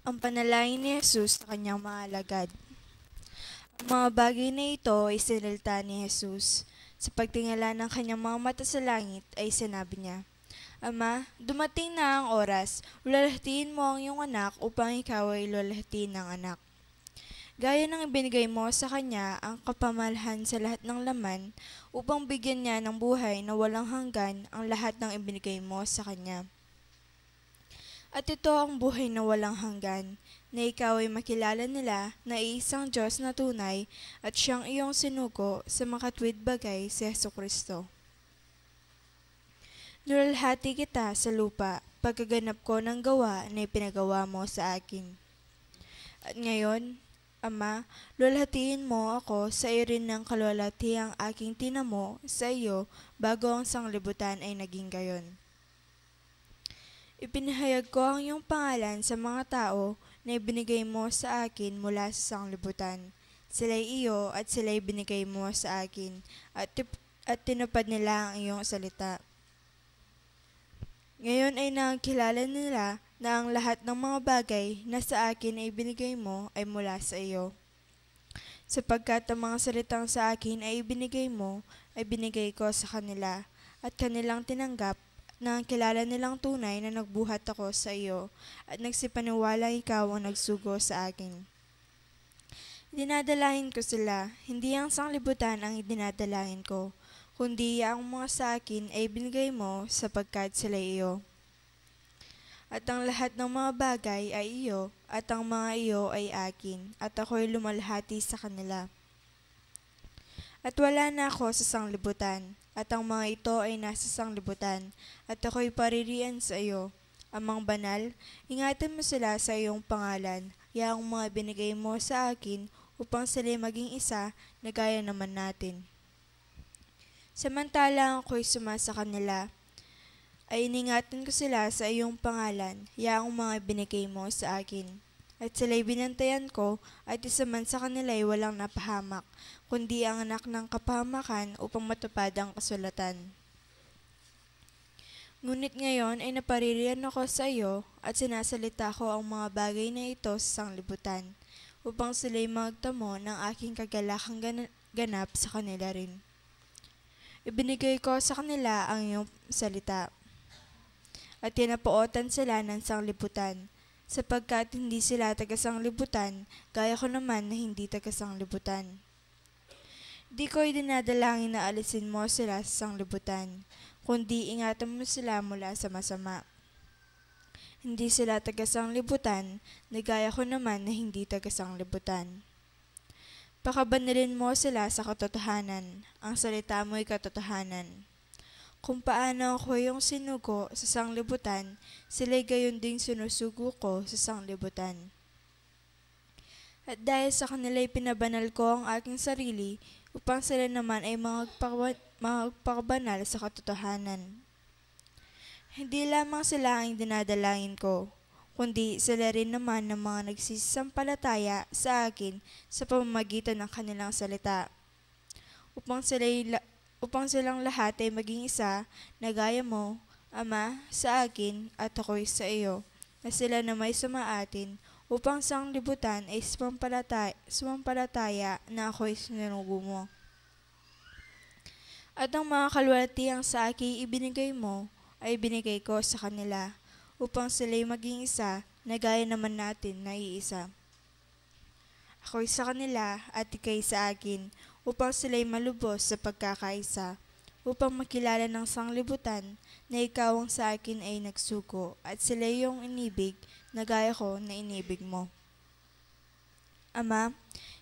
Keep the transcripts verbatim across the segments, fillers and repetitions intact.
Ang panalangin ni Jesus sa kanyang mga alagad. Ang mga bagay na ito ay sinalita ni Jesus. Sa pagtingala ng kanyang mga mata sa langit, ay sinabi niya, "Ama, dumating na ang oras, luwalhatiin mo ang iyong anak upang ikaw ay luwalhatiin ng anak. Gaya ng ibinigay mo sa kanya ang kapamantayan sa lahat ng laman, upang bigyan niya ng buhay na walang hanggan ang lahat ng ibinigay mo sa kanya. At ito ang buhay na walang hanggan, na ikaw ay makilala nila na iisang Diyos na tunay at siyang iyong sinugo sa makatuwid bagay, si Jesucristo. Luwalhati kita sa lupa, pagkaganap ko ng gawa na ipinagawa mo sa akin. At ngayon, Ama, luwalhatiin mo ako sa uri ng kaluwalhatiang aking tinamo sa iyo bago ang sanglibutan ay naging gayon. Ipinahayag ko ang iyong pangalan sa mga tao na ibinigay mo sa akin mula sa sanglibutan. Sila'y iyo at sila'y binigay mo sa akin, at tip-, at tinupad nila ang iyong salita. Ngayon ay nakilala nila na ang lahat ng mga bagay na sa akin ay binigay mo ay mula sa iyo. Sapagkat ang mga salitang sa akin ay ibinigay mo, ay binigay ko sa kanila, at kanilang tinanggap, at nakilala nilang tunay na nagbuhat ako sa iyo, at nagsipaniwalang ikaw ang nagsugo sa akin. Dinadalangin ko sila, hindi ang sanglibutan ang dinadalangin ko, kundi ang mga sa akin ay binigay mo, sapagkat sila iyo. At ang lahat ng mga bagay ay iyo, at ang mga iyo ay akin, at ako'y lumalhati sa kanila. At wala na ako sa sanglibutan, at ang mga ito ay nasa sanglibutan, at ako'y paririan sa iyo. Amang Banal, ingatan mo sila sa iyong pangalan, yaong mga binigay mo sa akin, upang sila'y maging isa na gaya naman natin. Samantalang ako'y suma sa kanila, ay iningatan ko sila sa iyong pangalan, yaong mga binigay mo sa akin. At sila'y binantayan ko, at isa man sa kanila'y walang napahamak, kundi ang anak ng kapahamakan, upang matupad ang kasulatan. Ngunit ngayon ay naparirian ako sa iyo, at sinasalita ko ang mga bagay na ito sa sanglibutan, upang sila'y magtamo ng aking kagalakan gana-, ganap sa kanila rin. Ibinigay ko sa kanila ang iyong salita, at tinapootan sila ng sanglibutan, sapagkat hindi sila taga-sanglibutan, gaya ko naman na hindi taga-sanglibutan. Di ko idinadalangin na alisin mo sila sa sanglibutan, kundi ingatan mo sila mula sa masama. Hindi sila taga-sanglibutan, na gaya ko naman na hindi taga-sanglibutan. Pakabanalin mo sila sa katotohanan, ang salita mo'y katotohanan. Kung paano ako iyong sinugo sa sanglibutan, sila'y gayon ding sinusugo ko sa sanglibutan. At dahil sa kanila'y pinabanal ko ang aking sarili, upang sila naman ay magpakawa-, magpakabanal sa katotohanan. Hindi lamang sila ang dinadalangin ko, kundi sila rin naman ng mga nagsisampalataya sa akin sa pamamagitan ng kanilang salita. Upang sila'y la-, upang silang lahat ay maging isa, na gaya mo, Ama, sa akin, at ako'y sa iyo, na sila na may sumaatin, upang sanglibutan ay sumampalata-, sumampalataya na ako'y sinugo mo. At ang mga kaluwalhatiang sa akin ibinigay mo, ay ibinigay ko sa kanila, upang sila'y maging isa, na gaya naman natin na iisa. Ako'y sa kanila at ika'y sa akin, upang sila'y malubos sa pagkakaisa, upang makilala ng sanglibutan na ikaw ang sa akin ay nagsugo, at sila iyong inibig na gaya ko na inibig mo. Ama,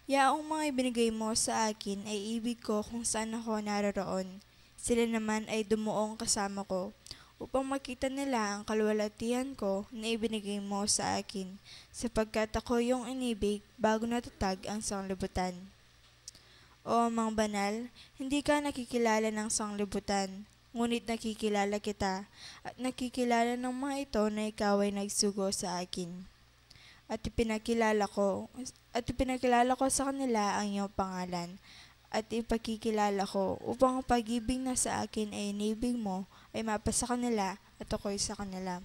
yaong mga ibinigay mo sa akin ay ibig ko kung saan ako naroroon. Sila naman ay dumuong kasama ko, upang makita nila ang kaluwalhatian ko na ibinigay mo sa akin, sapagkat ako iyong inibig bago natatag ang sanglibutan. O Amang Banal, hindi ka nakikilala ng sanglibutan, ngunit nakikilala kita, at nakikilala ng mga ito na ikaw ay nagsugo sa akin. At ipinakilala ko, at ipinakilala ko sa kanila ang iyong pangalan, at ipakikilala ko, upang ang pag-ibig na sa akin ay inibig mo, ay mapasa kanila, at ako'y sa kanila.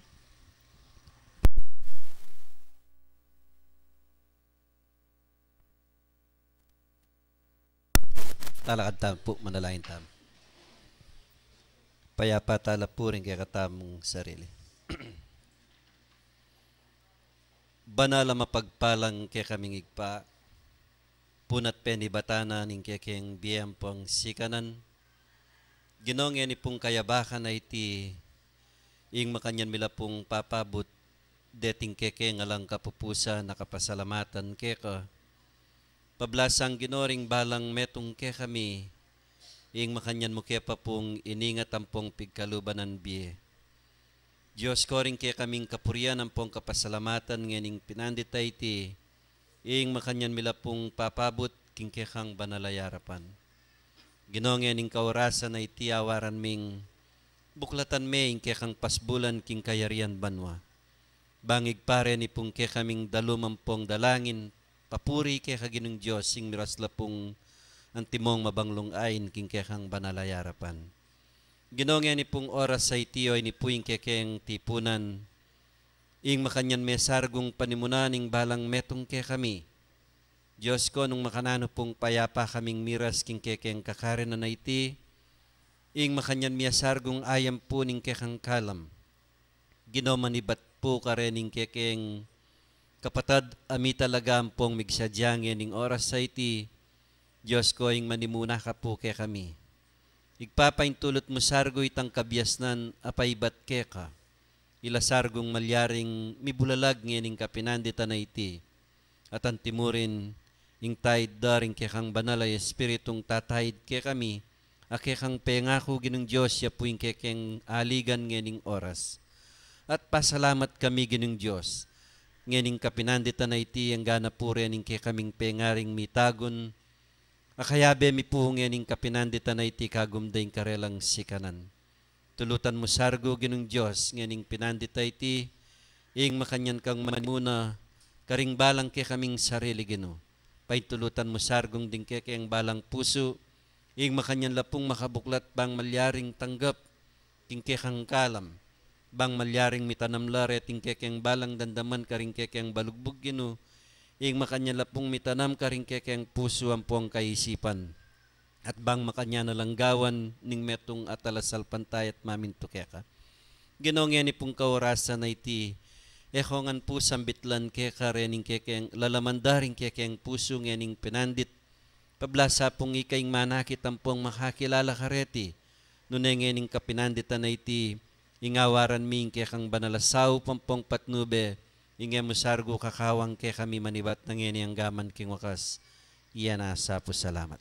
Talakad tamu pu, manalangin tamu. Payapa tala pu ring kekatamung sarili. Banal a mapagpalang kekaming Ibpa, punat penibatan na ning kekeng bie ampong sikanan. Ginu, ngeni pung kayabakan a iti, ing makanyan mi la pung papabut deting kekeng alang kapupusan a kapasalamatan keka. Pablasang Ginu ring balang metung kekami, ing makanyan mu ke pa pung iningat ampong pigkaluban a bie. Dios ko, ring kekaming kapurian ampong kapasalamatan ngening pinandit a iti, ing makanyan mi la pung papabut king kekang banal a yarapan. Ginu, ngening kaorasan a iti awaran ming buklatan me ing kekang pasbulan king kayarian banua. Bang igpare ni pung kekaming dalum ampong dalangin, papuri keka Ginung Dios, ing miras la pung antimong mabanglung ain king kekang banal a yarapan. Ginu, ngeni pung oras a iti, o ini pu ing kekeng tipunan, ing makanyan me sargung panimunan ing balang metung kekami. Dios ko, nung makananu pung payapa kaming miras king kekeng kakarenan a iti, ing makanyan mi a sargung ayam pu ning kekang kalam. Ginu, manibat pu karen ing kekeng kapatad a mitalaga ampong migsadya ngening oras a iti. Dios ko, ing manimuna ka pu kekami. Ibpa, paintulut mu sargu itang kabiasnan a paibat keka. Ila sargung malyaring mibulalag ngening kapinanditan a iti. At antimurin ing taid da ring kekang banal a Espiritung tataid kekami, a kekang pengaku Ginung Dios, ya pu ing kekeng aligan ngening oras. At pasalamat kami Ginung Dios, ngening kapinanditan a iti, anggana pu ring kekaming pengaring mitagun, a kayabe mi pu ngening kapinanditan a iti kagum da ing karelang sikanan. Tulutan mu sargu Ginung Dios, ngening pinandit a iti, ing makanyan kang manimuna karing balang kekaming sarili Ginu. Paintulutan mu sargung ding kekeng balang pusu, ing makanyan la pung makabuklat bang malyaring tanggap king kekang kalam, bang malyaring mitanam la reting kekeng balang damdaman karing kekeng balugbug Ginu, ing makanyan la pung mitanam karing kekeng pusu ampong kaisipan. At bang makanyan na lang gawan ning metung a talasalpantaya at mamintu keka. Ginu, ngeni pung kaorasan a iti, e ko ngan pu sambitlan keka rening kekeng lalaman da ring kekeng pusu ngening pinandit. Pablasa pung ika ing manakit ampong makakilala kareti. Nune ngening kapinanditan a iti, ing awaran mi ing kekang banal a saup ampong patnube, ing e mu sargu kakawang kekami manibat na ngeni anggaman king wakas. Iya na, sapu salamat.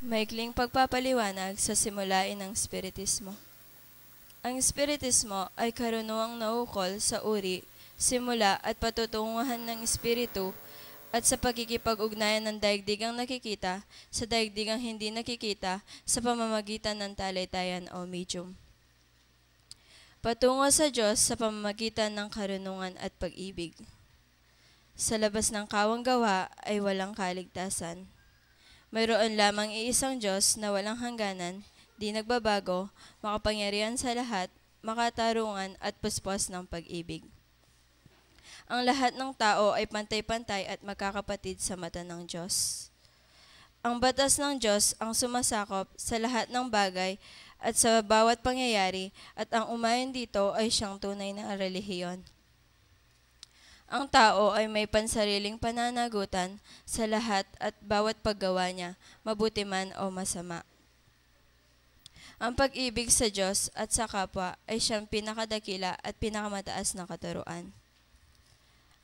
Maikling pagpapaliwanag sa simulain ng Espiritismo. Ang Espiritismo ay karunungang naukol sa uri, simula at patutunguhan ng Espiritu at sa pakikipag-ugnayan ng daigdigang nakikita sa daigdigang hindi nakikita sa pamamagitan ng talitayan o medium. Patungo sa Diyos sa pamamagitan ng karunungan at pag-ibig. Sa labas ng kawang gawa ay walang kaligtasan. Mayroon lamang iisang Diyos na walang hangganan, di nagbabago, makapangyarihan sa lahat, makatarungan at puspos ng pag-ibig. Ang lahat ng tao ay pantay-pantay at magkakapatid sa mata ng Diyos. Ang batas ng Diyos ang sumasakop sa lahat ng bagay at sa bawat pangyayari, at ang umayon dito ay siyang tunay na relihiyon. Ang tao ay may pansariling pananagutan sa lahat at bawat paggawa niya, mabuti man o masama. Ang pag-ibig sa Diyos at sa kapwa ay siyang pinakadakila at pinakamataas na katuruan.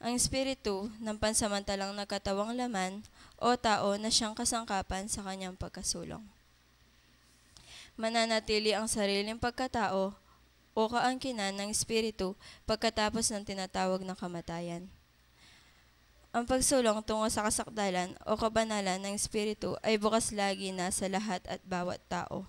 Ang Espiritu ng pansamantalang nagkatawang laman o tao na siyang kasangkapan sa kanyang pagkasulong. Mananatili ang sariling pagkatao o kaangkinan ng Espiritu pagkatapos ng tinatawag na kamatayan. Ang pagsulong tungo sa kasakdalan o kabanalan ng Espiritu ay bukas lagi na sa lahat at bawat tao.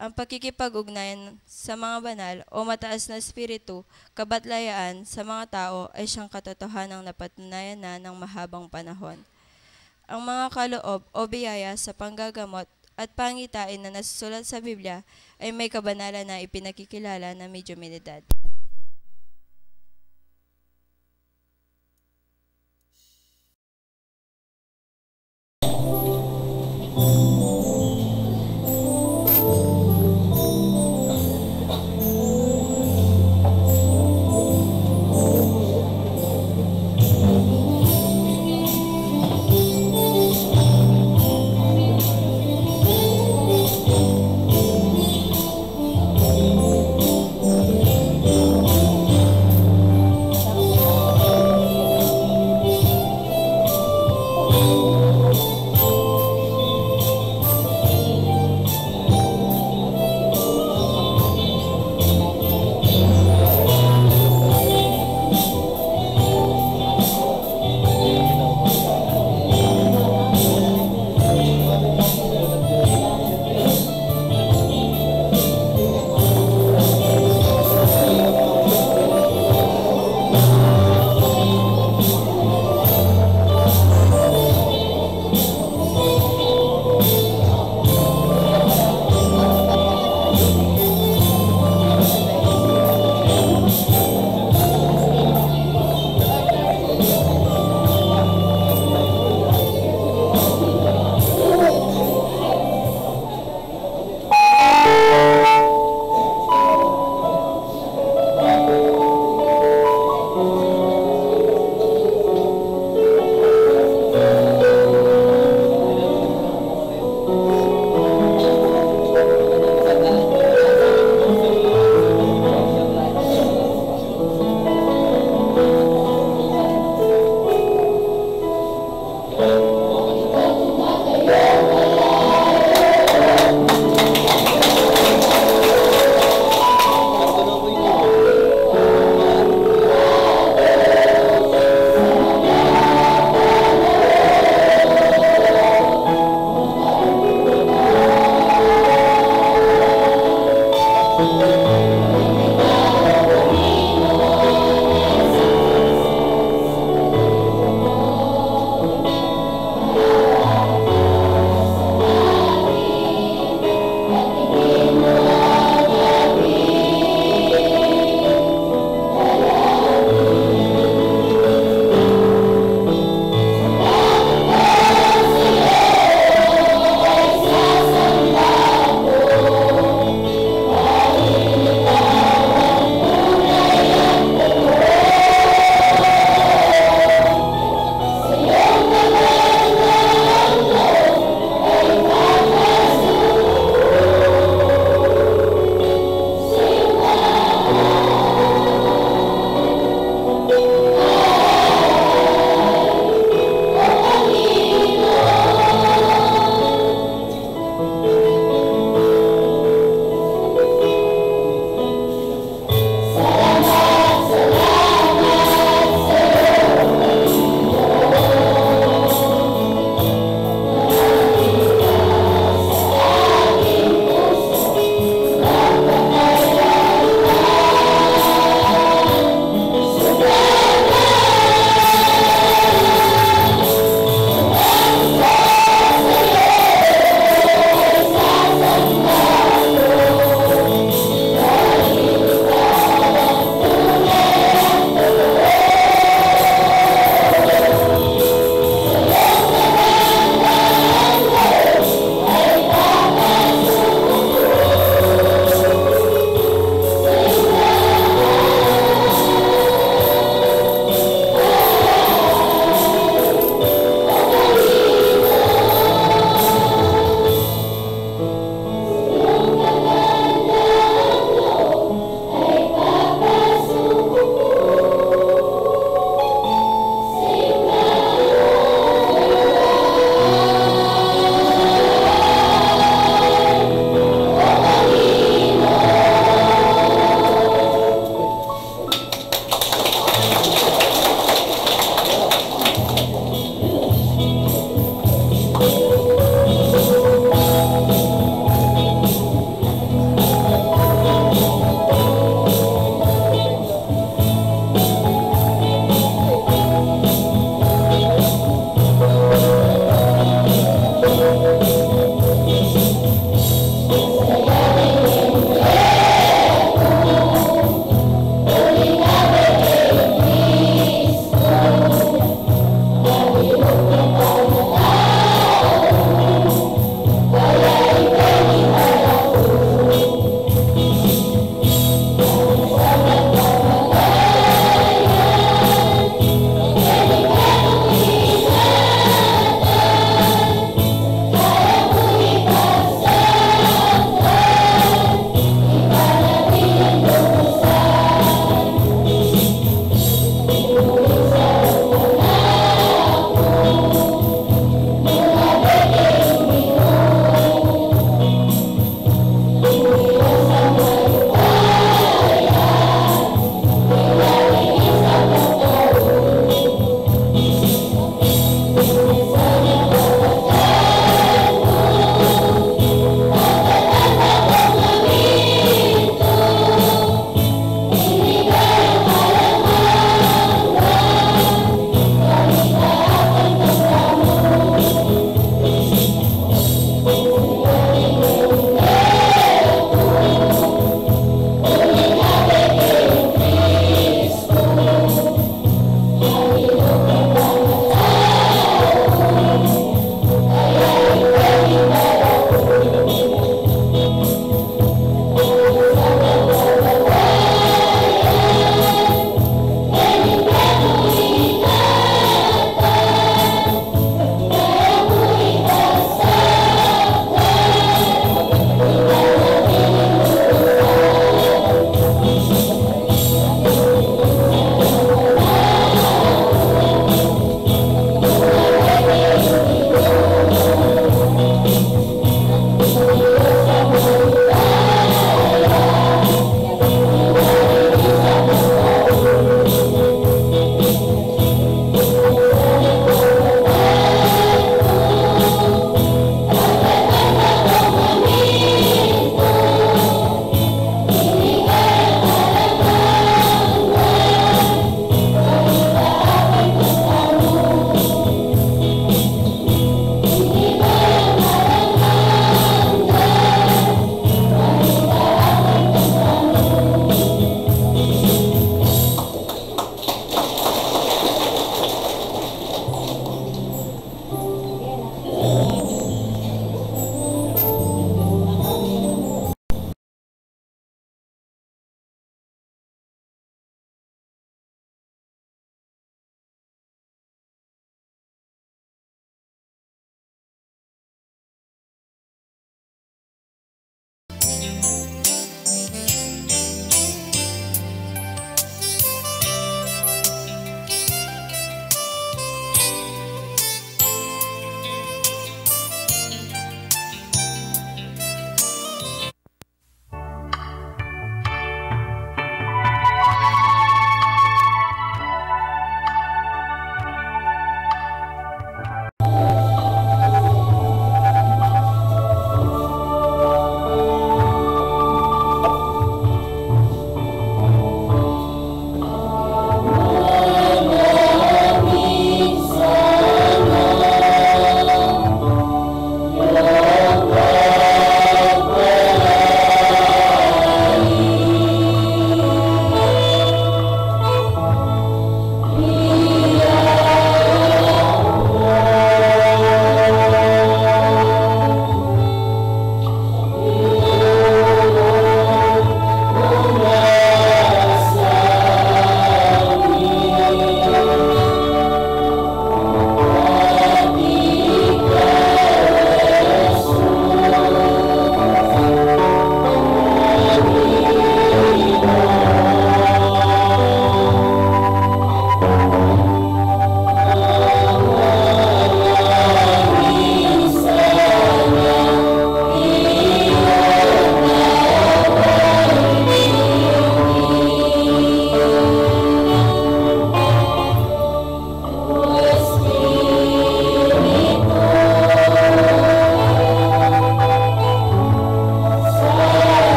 Ang pakikipag-ugnayan sa mga banal o mataas na espiritu, kabatlayaan sa mga tao ay siyang katotohanang napatunayan na ng mahabang panahon. Ang mga kaloob o biyaya sa panggagamot at pangitain na nasusulat sa Biblia ay may kabanalan na ipinakikilala ng mediuminidad.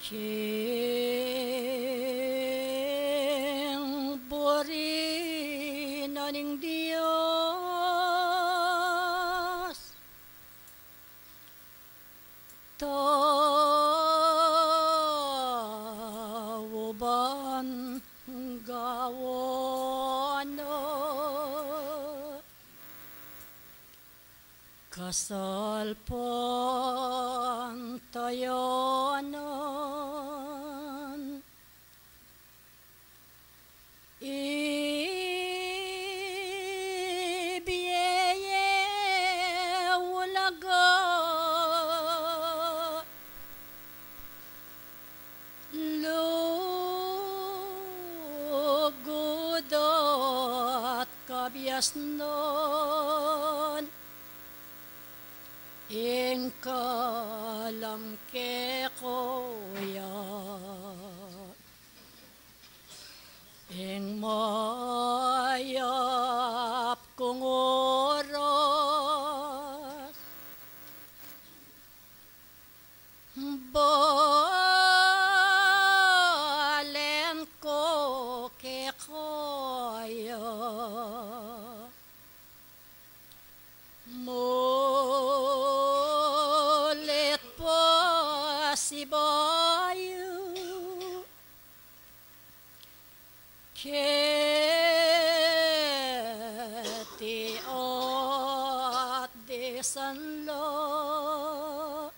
King buri na ning Dios, tauban gawan na, kasalpantayanan, ibie ye ulaga, lugud at kabiasnan, ing kalam kekuya ing mayap kung oras. Balen ku kekaya, mulit pa sibayu, keti at disan la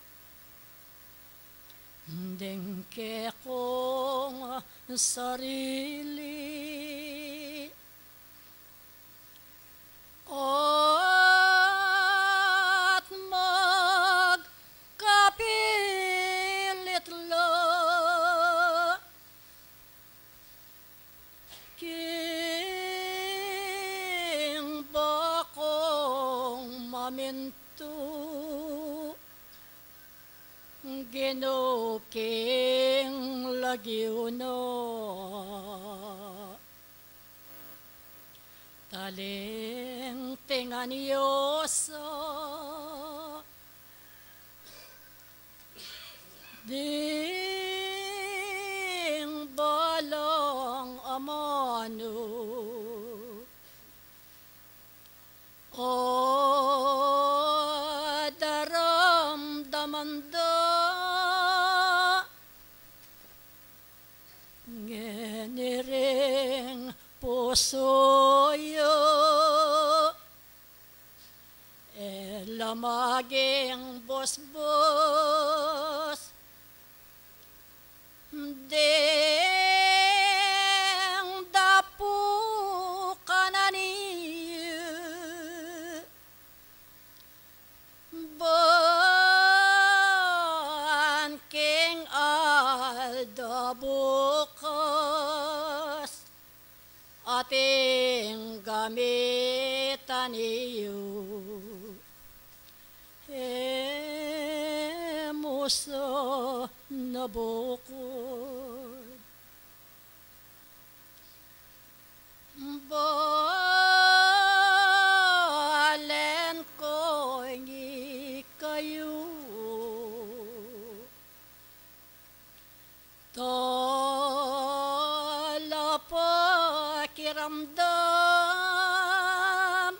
deng kekung sarili, at magkapilit la king bakung mamintu, Ginu, king lagyu na. Talingtingan yu sa ding balang amanu, o daramdaman da ngeni ring pusu yu. E la maging busbus deng dapukan na niyu, ban king aldo bukas ating gamitan yu. E mu sa nabukud, balen ku ing ikayu, talapakiramdam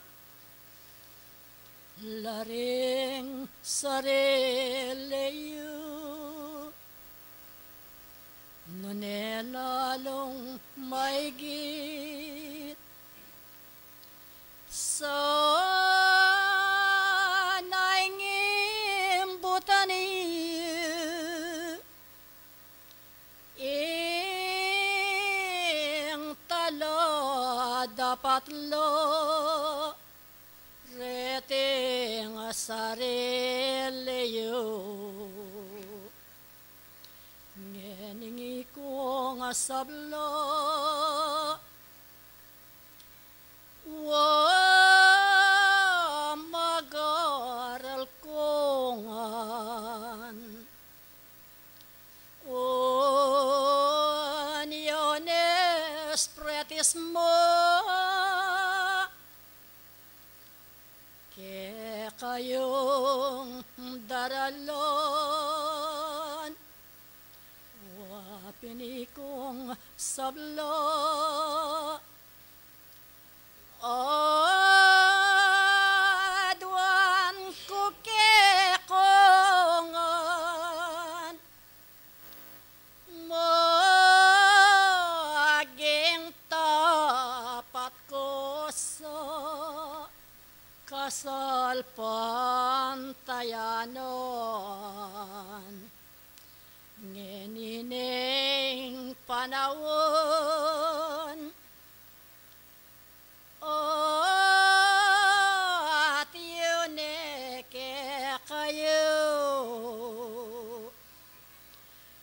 la ring sarili yu, nune lalung maigit sana ing imbutan yu ing taladapat la reting sarili yu. Ngening ikung sabla, wa mag-aral ku ngan Uniones Pretismo kekayung daralan. kung sabla. Aduan ku kekong ngan maging tapat ku sa kasalpantayanan. Ngeni ning panaun, o, atiu ne kekayu,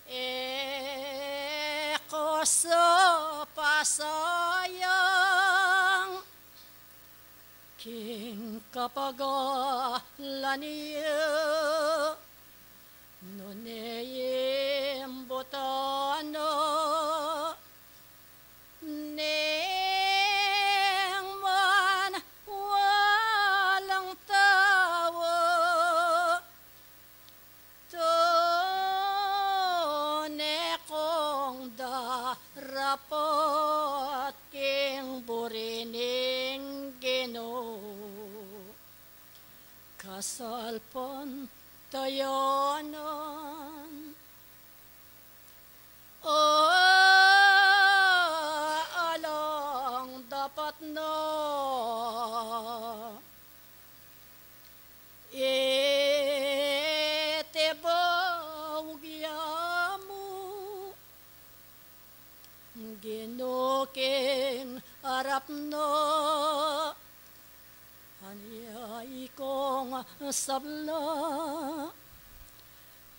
e ko sa pasayang king kapagalan yu, nune imbutan na ning man walang tawa. Tune kong darapat king buri ning Ginu, kasalpantayanan. O, alang dapat na iti baug ya mu, Ginu, king arap na anya ikong sabla,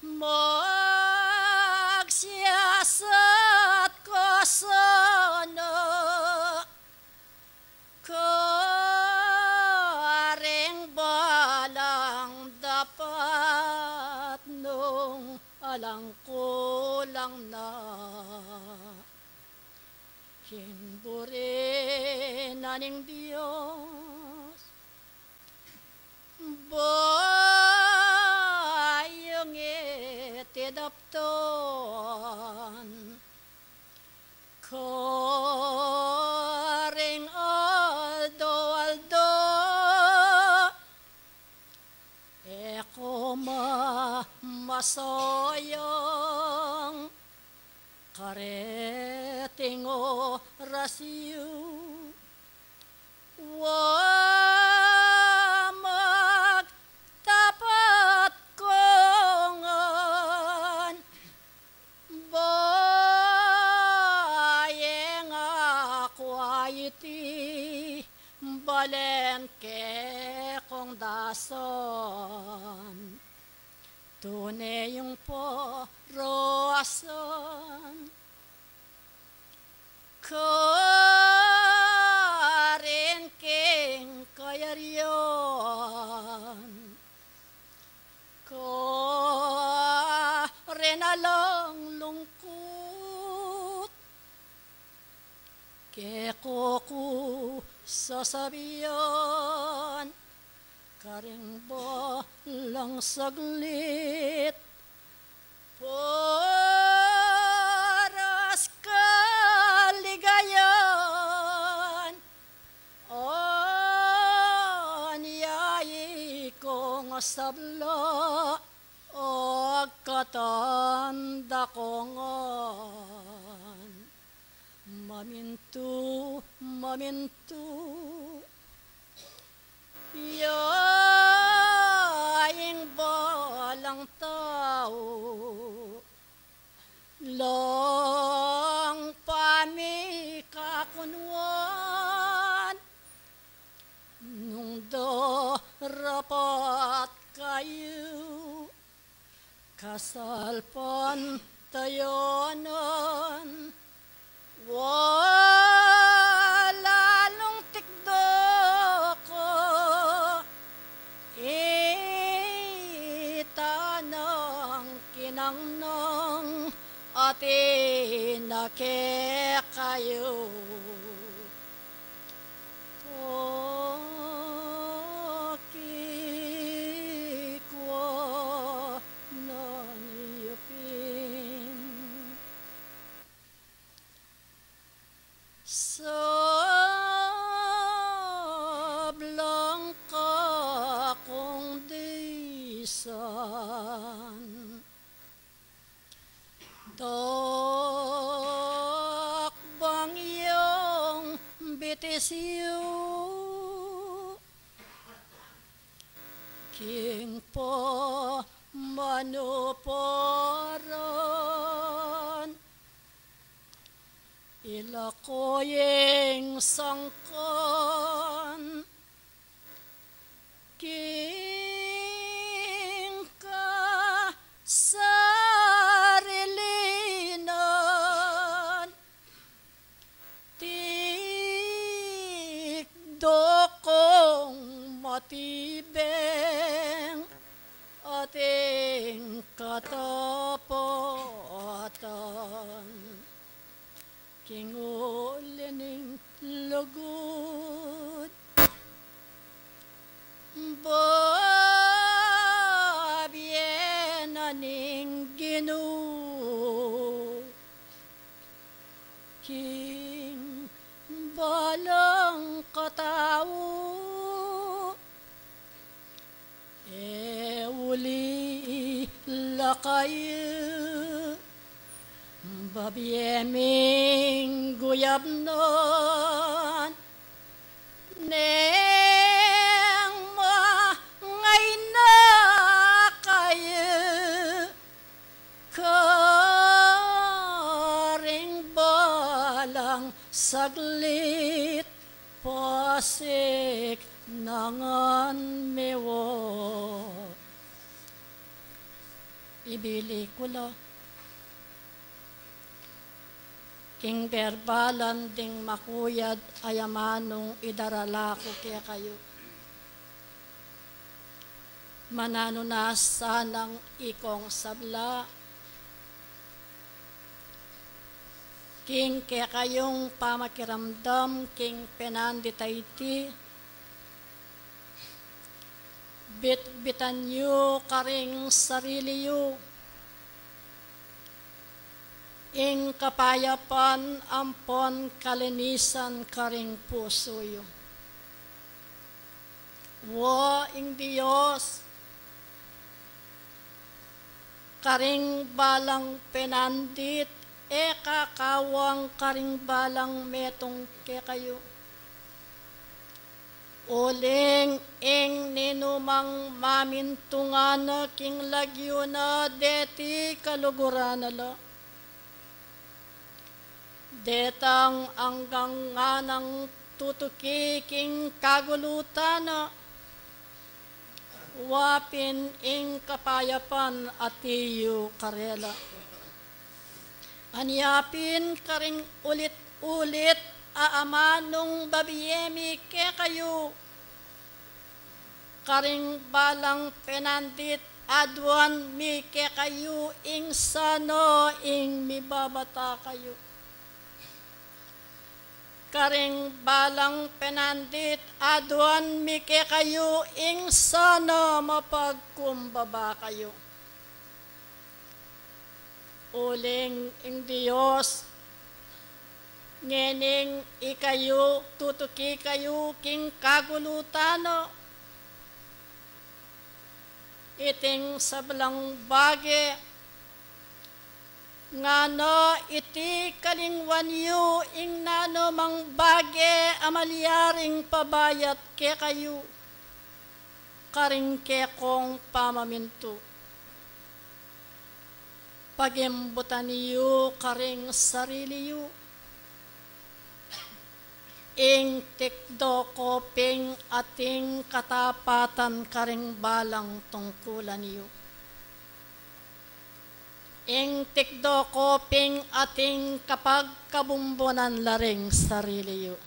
magsiyasat ku sana karing balang dapat nung alang kulang na king buri na ning Dios. Bayu iti daptan karing aldo-aldo, e ku mamasayang kareting oras yu. Wa, magtapat ku ngan, bayu nga ku iti balen kekong dasan. Tune yung parasan karin king kayarian, karin alang lungkut, keku ku sasabian, karing balang saglit, paras kaligayan, anya ikong sabla, agkatan da ku ngan mamintu, mamintu. Ya ing balang tau, lang pamikakunuan, nung darapat kayu kasalpantayanan, wa, lalung tikdo ku ita nang kinang nang atin na kekayu. Pakikwa na yu pin. Tisyu king pamanuparan, ila ko ing sangkan king kasarilinan. Tikdo kong matibeng ating katapatan king uli ning lugud. Babie na ning Ginu king balang katau, e uli la kayu, babie ming guyabnan, neng mangaina kayu karing balang saglit, pasik na ngan miwa. Ibili ku la king berbalan ding makuyad a amanung idarala ku kekayu. Mananu na sanang ikong sabla king kekayung pamakiramdam king penandit a iti, bitbitan yu karing sarili yu ing kapayapan ampon kalinisan karing pusu yu. Wa ing Dios karing balang penandit, e kakawang karing balang metung kekayu. Uling ing ninumang mamintu ngana king lagyu na deti kaluguran na la. Detang anggang nganang tutuki king kagulutan na, wa pin ing kapayapan atiyu karela. Anya pin karing ulit-ulit a amanung babie mi kekayu, karing balang penandit aduan mi kekayu ing sana ing mibabata kayu. Karing balang penandit aduan mi kekayu ing sana mapagkumbaba kayu. Uling ing Dios ngening ikayu tutuki kayu king kagulutan na, iting sablang bage ngana iti kalingwan yu ing nanumang bage a malyaring pabayat kekayu karing kekong pamamintu. Pagimbutan yu karing sarili yu ing tikdo ko ping ating katapatan karing balang tungkulan yu. Ing tikdo ko ping ating kapagkabumbunan la ring sarili yu.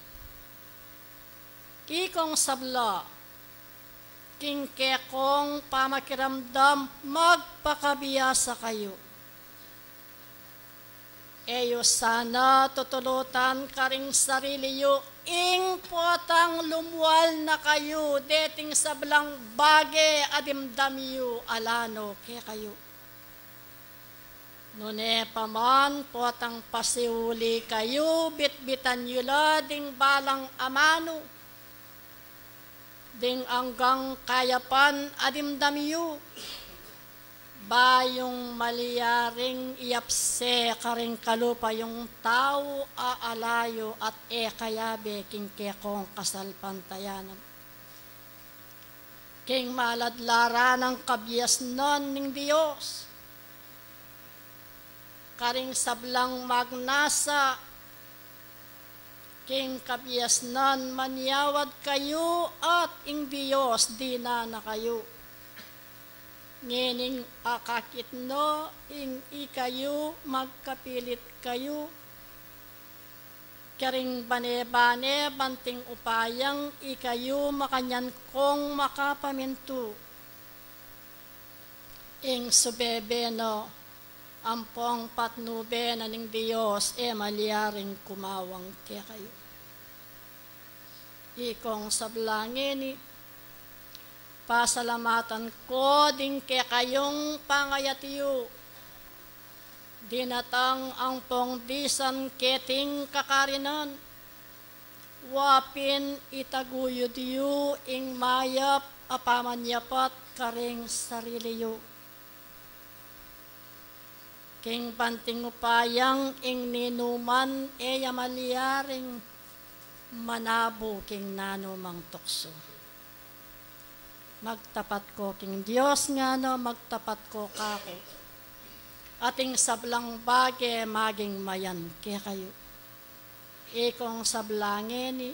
Ikong sabla, king kekong pamakiramdam, magpakabiasa kayu. E yu sana tutulutan karing sarili yu ing potang lumwal na kayu deting sablang bage a dimdam yu ala no kekayu. Nune pa man, potang pasiuli kayu, bitbitan yu la ding balang amanu, ding anggang kayapan a dimdam yu, Ba yung malyaring iyapse karing kalupa yung tau a alayu at e kayabe king kekong kasalpantayanan. King maladlaran nang kabiasnan ning Dios, karing sablang magnasa king kabiasnan, manyawad kayu at ing Dios dinan na kayu. Ngening akakit no ing ikayu magkapilit kayu karing bane-bane, banting upayang ikayu makanyan kong makapamintu. Ing subebe no, ampong patnube na ning Dios, e malyaring kumawang kekayu. Ikong sablang ini, pasalamatan ko ding kekayung pangayat yu. Dinatang ampong disan keting kakarinan, wa pin itaguyud yu ing mayap a pamanyapat karing sarili yu. King banting upayang ing ninuman e ya malyaring manabu king nanumang tuksu. Magtapat ko king Dios ngana, magtapat ko kaku. At ing sablang bage maging mayan kekayu. Ikong sablang ini,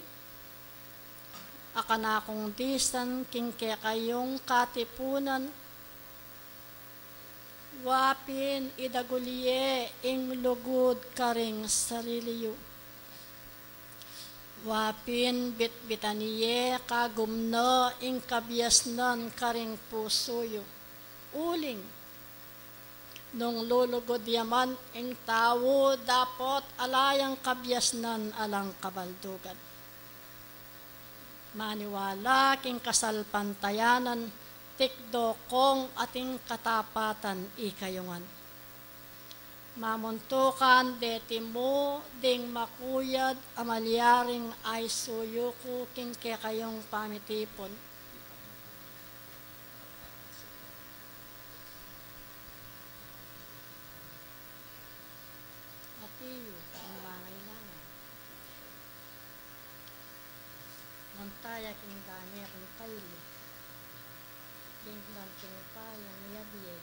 akanakung disan king kekayung katipunan, wa pin idagul ye ing lugud karing sarili yu. Wa pin bitbitan ye kagumna ing kabiasnan karing pusu yu. Uling, nung lulugud ya man ing tau, dapot ala yang kabiasnan alang kabaldugan. Maniwala king kasalpantayanan, tikdo kong ating katapatan ikayu ngan. Mamuntukan deti mu ding makuyad a malyaring aisuyu ku king kekayung pamitipun. Ati yu ing mangailangan. Mantaya king dane kung kailu, king banting upayang miyabie.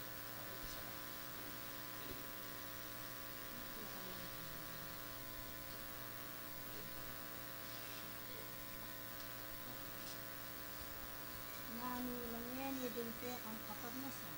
Nanu la ngeni ding kekang kaparnasan?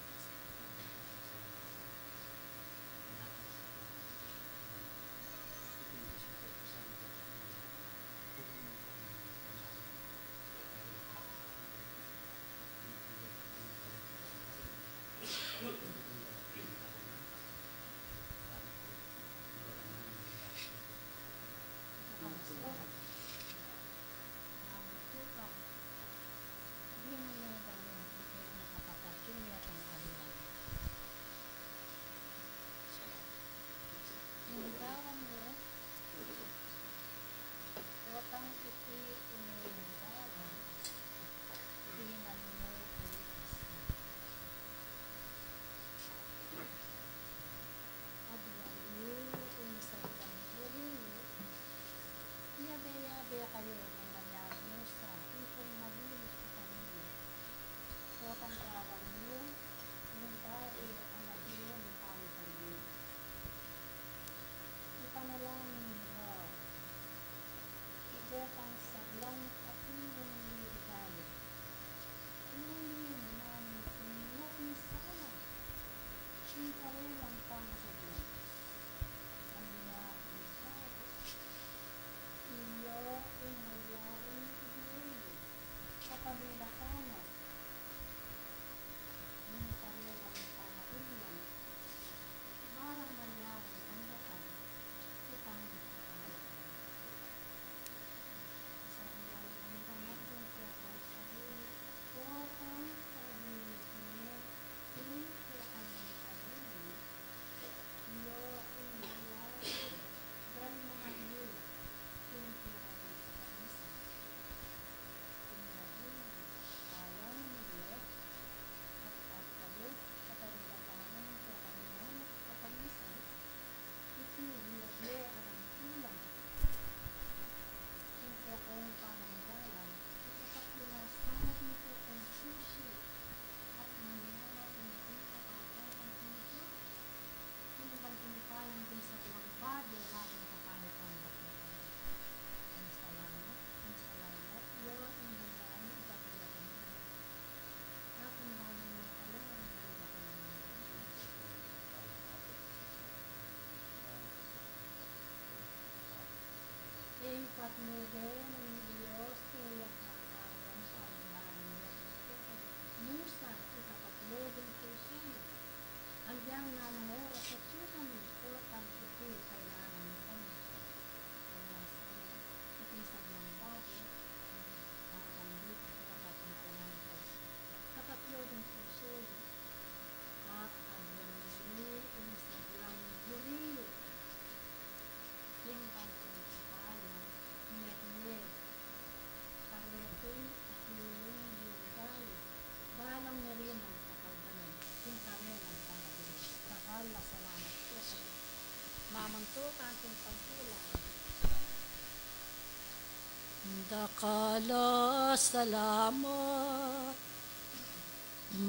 Dakal a salamat,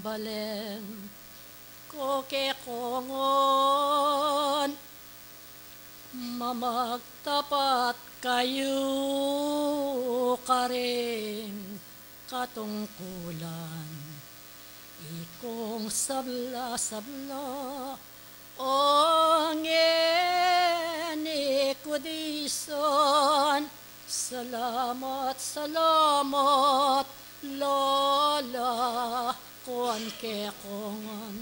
balen ku kekong ngan, mamagtapat kayu karing katungkulan. Ikong sabla-sabla, o ngeni ku disan, salamat, salamat, Lola, kuan kekong ngan.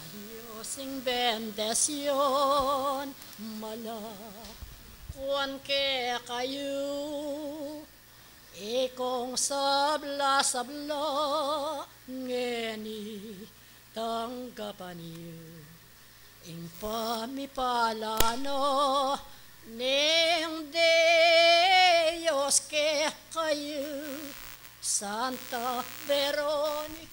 Adios ing bendisyon, mala kuan kekayu. Ikong sabla-sabla ngeni, tanggapan yu ing pamipala na ning Dios kekayu, Santa Veronica.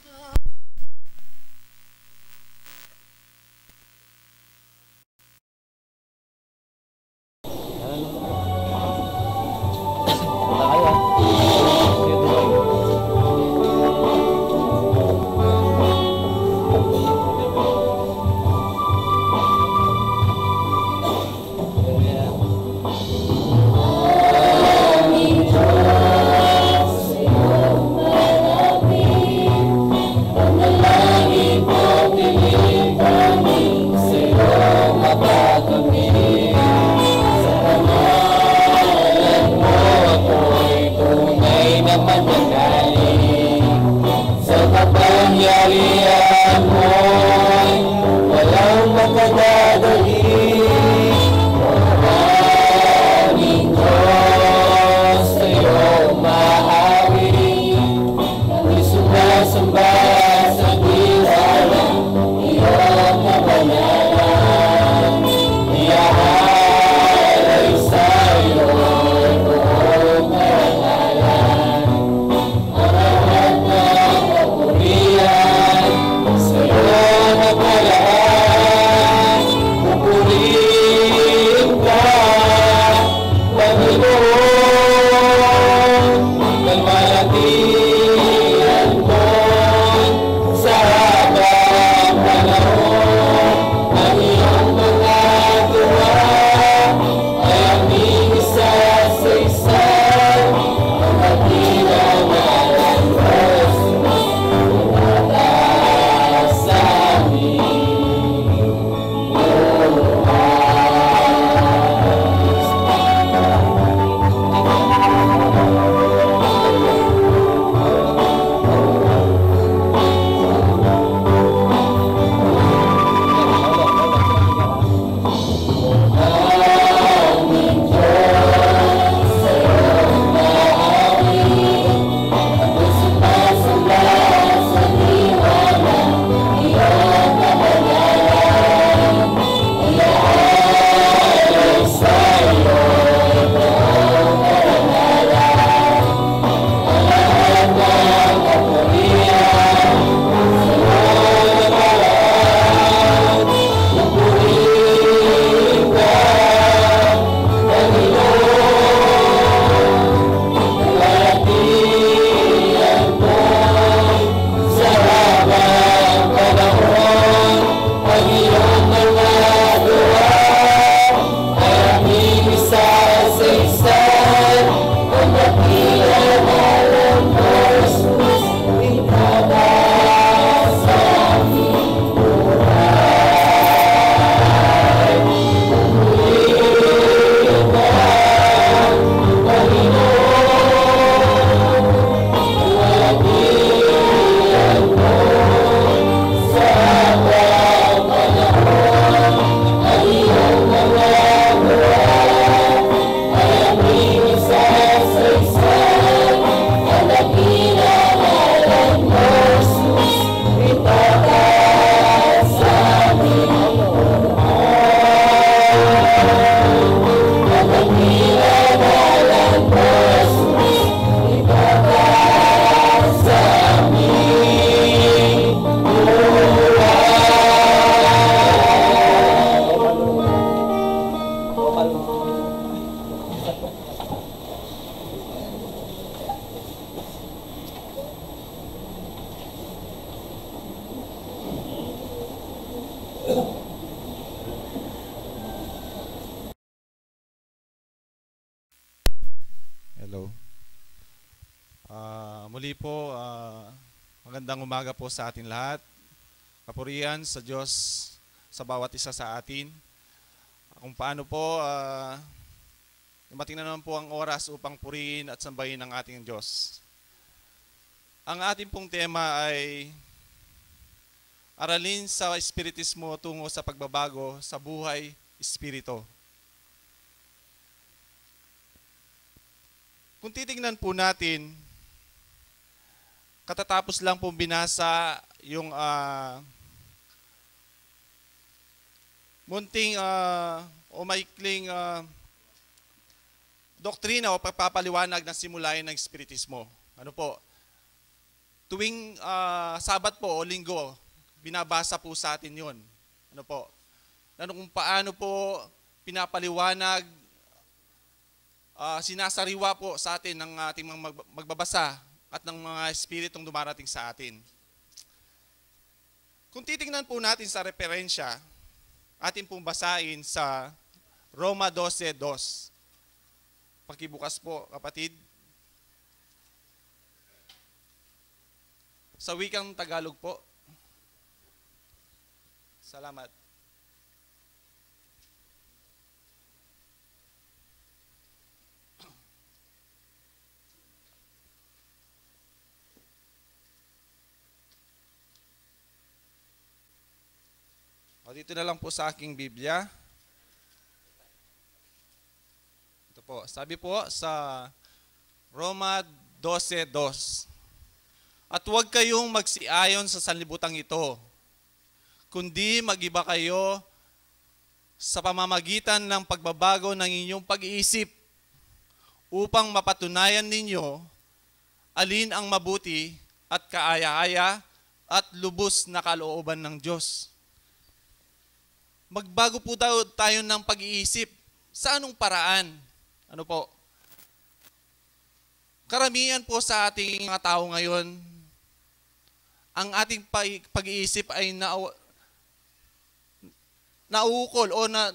Hello. Ah, muli po, ah, magandang umaga po sa atin lahat. Kapurian sa Diyos sa bawat isa sa atin. Kung paano po, ah, dumating na naman po ang oras upang purihin at sambahin ang ating Diyos. Ang ating pong tema ay aralin sa espiritismo tungo sa pagbabago sa buhay espiritu. Kung titingnan po natin, katatapos lang pong binasa yung, ah, munting, ah, o maikling, ah, doktrina o pagpapaliwanag ng simulayan ng espiritismo. Ano po? Tuwing, ah, Sabat po o Linggo, binabasa po sa atin yun. Ano po? Ano kung paano po pinapaliwanag, ah, sinasariwa po sa atin ng ating mga mag-, magbabasa at ng mga espiritong dumarating sa atin. Kung titingnan po natin sa referensya, atin pong basahin sa Roma dose dos. Pakibukas po, kapatid. Sa wikang Tagalog po. Salamat. O, dito na lang po sa aking Biblia. Ito po, sabi po sa Roma dose dos, "At huwag kayong magsiayon sa sanlibutan ito, kundi magiba kayo sa pamamagitan ng pagbabago ng inyong pag-iisip, upang mapatunayan ninyo alin ang mabuti at kaaya-aya at lubos na kalooban ng Diyos." Magbago po daw tayo ng pag-iisip. Sa anong paraan? Ano po? Karamihan po sa ating mga tao ngayon, ang ating pa-, pag-iisip ay na-, nauukol o na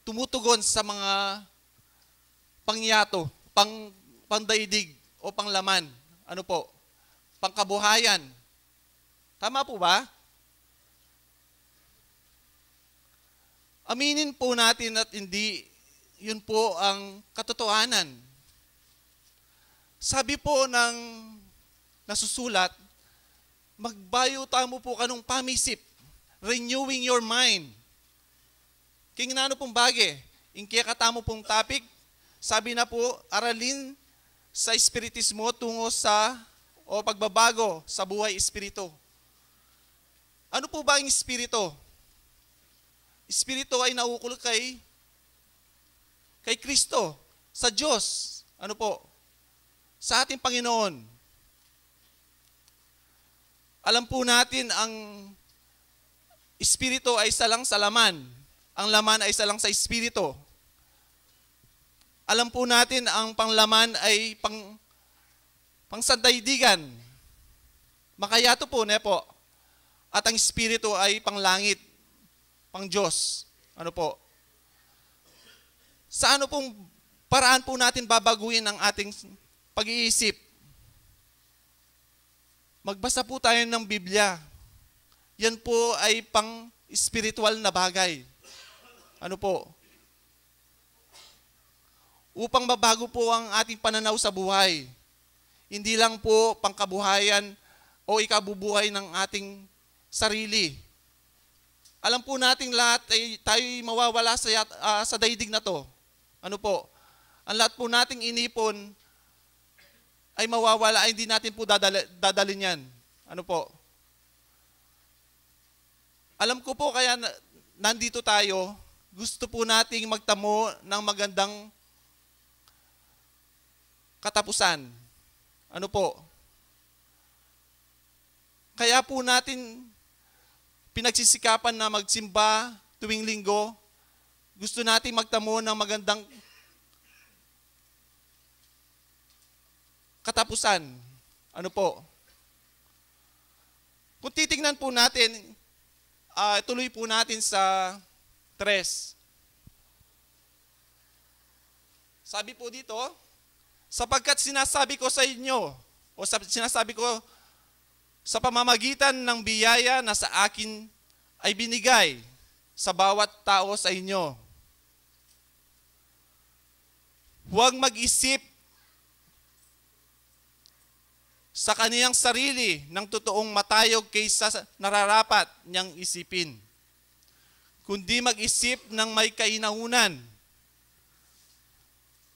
tumutugon sa mga pangyato, pang-, pangdaigdig o panglaman. Ano po? Pangkabuhayan. Tama po ba? Aminin po natin at hindi, yun po ang katotohanan. Sabi po ng nasusulat, "Magbayu tamu po kanung pamisip, renewing your mind." King nanu pong bage, ing kekatamu pong topic, sabi na po, aralin sa espiritismo tungo sa, o pagbabago sa buhay espiritu. Ano po ba ang espiritu? Espiritu ay naukol kay, kay Kristo, sa Diyos. Ano po? Sa ating Panginoon. Alam po natin ang espiritu ay isa lang sa laman. Ang laman ay isa lang sa espiritu. Alam po natin ang panglaman ay pang, pangsandaigdigan. Makayatu po, ne po? At ang espiritu ay panglangit, pang Diyos. Ano po? Sa ano pong paraan po natin babaguhin ang ating pag-iisip? Magbasa po tayo ng Biblia. Yan po ay pang-espiritual na bagay. Ano po? Upang mabago po ang ating pananaw sa buhay. Hindi lang po pangkabuhayan o ikabubuhay ng ating sarili. Alam po nating lahat ay tayo'y mawawala sa yat-, ah, sa daigdig na 'to. Ano po? Ang lahat po nating inipon ay mawawala, ay hindi natin po dadala-, dadalhin 'yan. Ano po? Alam ko po kaya na, nandito tayo, gusto po nating magtamo ng magandang katapusan. Ano po? Kaya po natin pinagsisikapan na magsimba tuwing Linggo. Gusto natin magtamo ng magandang katapusan. Ano po? Kung titingnan po natin, ah, tuloy po natin sa tres. Sabi po dito, Sapagkat sinasabi ko sa inyo, o sa, sinasabi ko sa pamamagitan ng biyaya na sa akin ay binigay sa bawat tao sa inyo, huwag mag-isip sa kaniyang sarili ng totoong matayog kaysa sa nararapat niyang isipin, kundi mag-isip ng may kainaunan,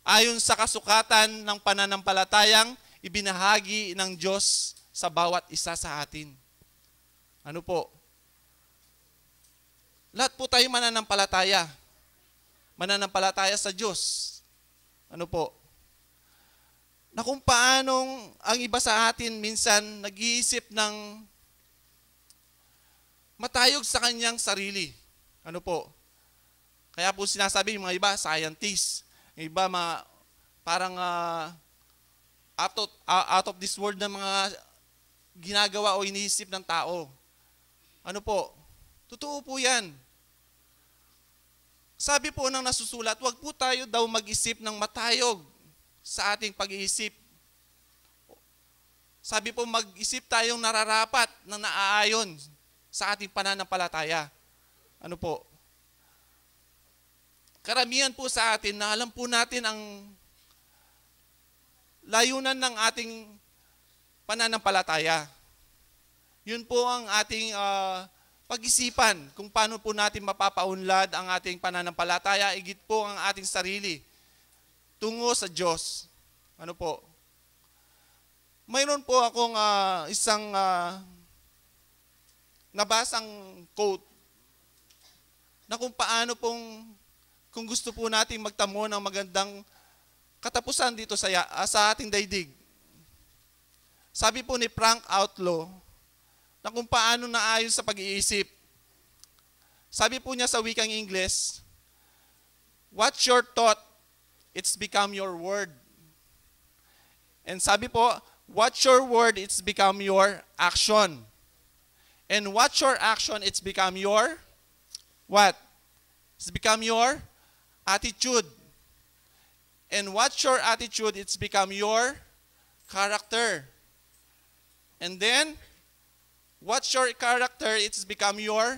ayon sa kasukatan ng pananampalatayang ibinahagi ng Diyos sa bawat isa sa atin. Ano po? Lahat po tayo mananampalataya. Mananampalataya sa Diyos. Ano po? Na kung paanong ang iba sa atin minsan nag-iisip ng matayog sa kanyang sarili. Ano po? Kaya po sinasabi yung mga iba, scientist. Yung iba, ma, parang ah, out, of, ah, out of this world na mga ginagawa o iniisip ng tao. Ano po? Totoo po yan. Sabi po ng nasusulat, wag po tayo daw mag-isip ng matayog sa ating pag-iisip. Sabi po, mag-isip tayong nararapat na naaayon sa ating pananampalataya. Ano po? Karamihan po sa atin na alam po natin ang layunan ng ating pananampalataya. Yun po ang ating ah, pag-isipan kung paano po natin mapapaunlad ang ating pananampalataya, igit po ang ating sarili tungo sa Diyos. Ano po? Mayroon po akong ah, isang ah, nabasang quote na kung paano pong, kung gusto po nating magtamo ng magandang katapusan dito sa, ya- ah, sa ating daigdig. Sabi po ni Frank Outlaw na kung paano naayon sa pag-iisip. Sabi po niya sa wikang Ingles, "What's your thought, it's become your word." And sabi po, "What's your word, it's become your action. And what's your action, it's become your what? It's become your attitude. And what's your attitude, it's become your character. And then, what's your character, it's become your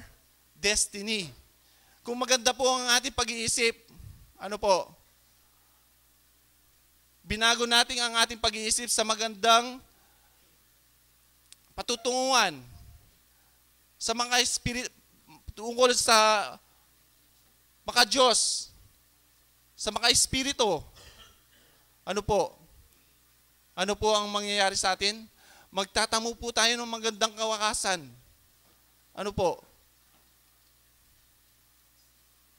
destiny." Kung maganda po ang ating pag-iisip, ano po? Binago natin ang ating pag-iisip sa magandang patutunguhan, sa mga espiritu, tungkol sa maka-Diyos, sa maka-espiritu. Ano po? Ano po ang mangyayari sa atin? Magtatamu po tayo ng magandang kawakasan. Ano po?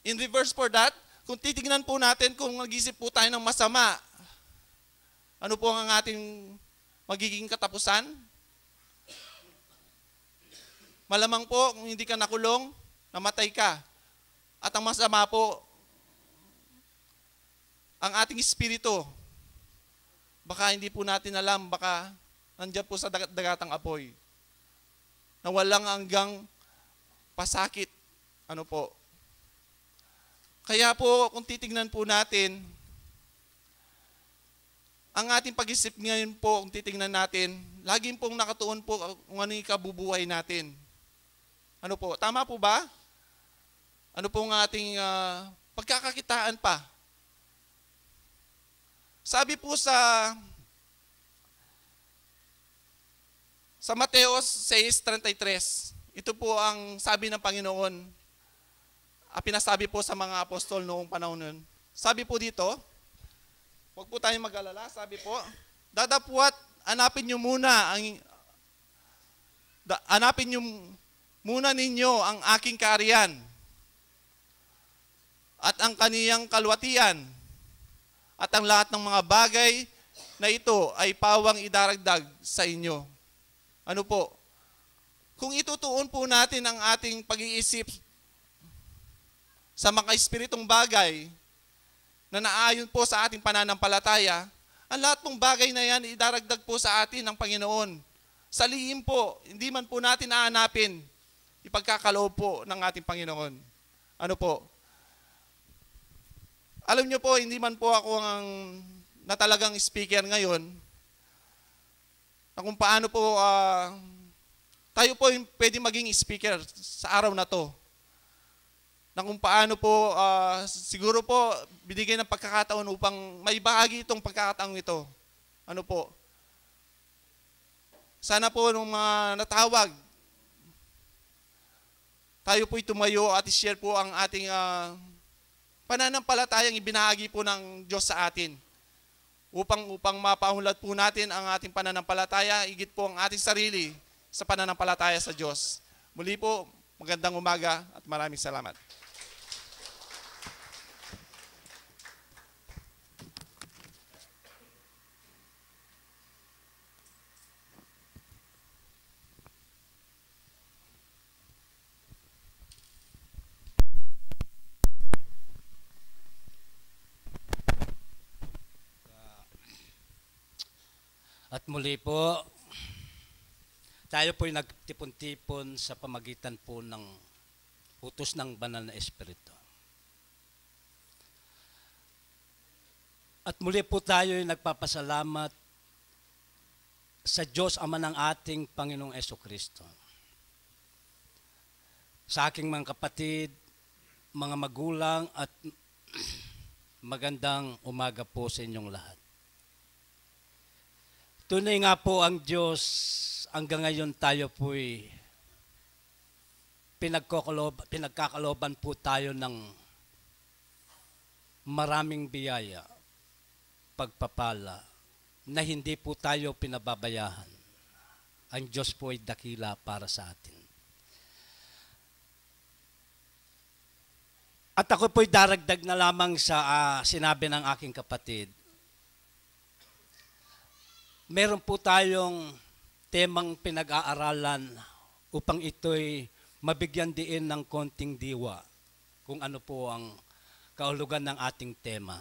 In reverse for that, kung titignan po natin kung mag-isip po tayo ng masama, ano po ang ating magiging katapusan? Malamang po, kung hindi ka nakulong, namatay ka. At ang masama po, ang ating espiritu, baka hindi po natin alam, baka nandiyan po sa dagat-dagatang apoy na walang hanggang pasakit. Ano po? Kaya po, kung titignan po natin, ang ating pag-isip ngayon po, kung titignan natin, laging pong nakatuon po kung ano yung kabubuhay natin. Ano po? Tama po ba? Ano pong ating ah, pagkakakitaan pa? Sabi po sa sa Mateo six thirty-three, ito po ang sabi ng Panginoon, ang pinasabi po sa mga apostol noong panahon nun. Sabi po dito, wag po tayong mag-alala, sabi po, "Dadapuat, hanapin niyo muna ang da, hanapin niyo muna ninyo ang aking kaharian at ang kaniyang kaluwatian, at ang lahat ng mga bagay na ito ay pawang idaragdag sa inyo." Ano po? Kung itutuon po natin ang ating pag-iisip sa mga espiritong bagay na naayon po sa ating pananampalataya, ang lahat pong bagay na yan idaragdag po sa atin ng Panginoon. Sa lihim po, hindi man po natin aanapin, ipagkakaloob po ng ating Panginoon. Ano po? Alam niyo po, hindi man po ako ang na talagang speaker ngayon, na kung paano po, ah, tayo po yung pwede maging speaker sa araw na 'to. Na kung paano po, ah, siguro po, binigay ng pagkakataon upang maibahagi itong pagkakataong ito. Ano po? Sana po nung mga natawag, tayo po'y tumayo at i-share po ang ating, ah, pananampalatayang ibinahagi po ng Diyos sa atin. Upang, upang mapaunlad po natin ang ating pananampalataya, higit po ang ating sarili sa pananampalataya sa Diyos. Muli po, magandang umaga at maraming salamat. At muli po, tayo po'y nagtipon-tipon sa pamagitan po ng utos ng Banal na Espiritu. At muli po tayo'y nagpapasalamat sa Diyos Ama ng ating Panginoong Kristo. Sa aking mga kapatid, mga magulang, at magandang umaga po sa inyong lahat. Tunay nga po ang Diyos, hanggang ngayon tayo po'y pinagkakalob-, pinagkakalooban po tayo ng maraming biyaya, pagpapala, na hindi po tayo pinababayaan. Ang Diyos po ay dakila para sa atin. At ako po'y daragdag na lamang sa, ah, sinabi ng aking kapatid. Meron po tayong temang pinag-aaralan upang ito'y mabigyan diin ng konting diwa kung ano po ang kaulugan ng ating tema.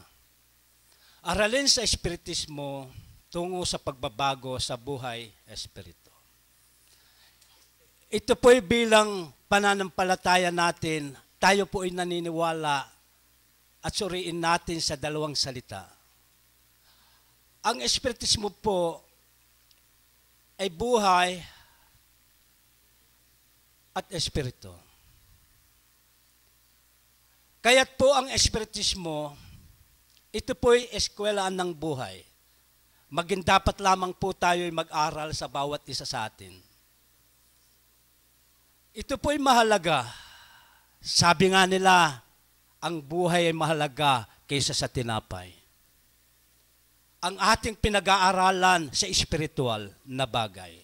Aralin sa Espiritismo tungo sa pagbabago sa buhay espiritu. Ito po'y bilang pananampalataya natin, tayo po'y naniniwala at suriin natin sa dalawang salita. Ang Espiritismo po ay buhay at espiritu. Kaya't po ang Espiritismo, ito po'y eskwelahan ng buhay. Maging dapat lamang po tayo'y mag-aral sa bawat isa sa atin. Ito po'y mahalaga. Sabi nga nila, ang buhay ay mahalaga kaysa sa tinapay. Ang ating pinag-aaralan sa espiritual na bagay.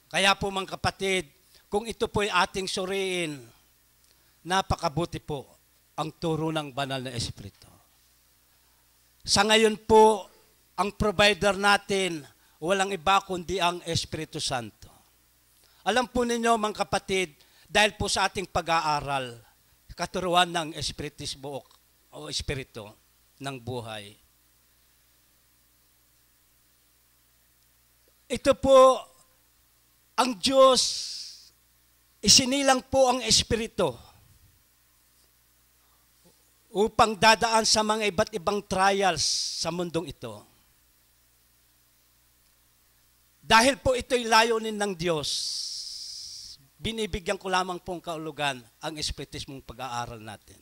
Kaya po, mga kapatid, kung ito po'y ating suriin, napakabuti po ang turo ng Banal na Espiritu. Sa ngayon po, ang provider natin, walang iba kundi ang Espiritu Santo. Alam po ninyo, mga kapatid, dahil po sa ating pag-aaral, katuruan ng Espiritismo o, o Espiritu ng buhay. Ito po, ang Diyos, isinilang po ang Espiritu upang dadaan sa mga iba't ibang trials sa mundong ito. Dahil po ito'y layunin ng Diyos, binibigyan ko lamang pong kaulugan ang espiritismong pag-aaral natin.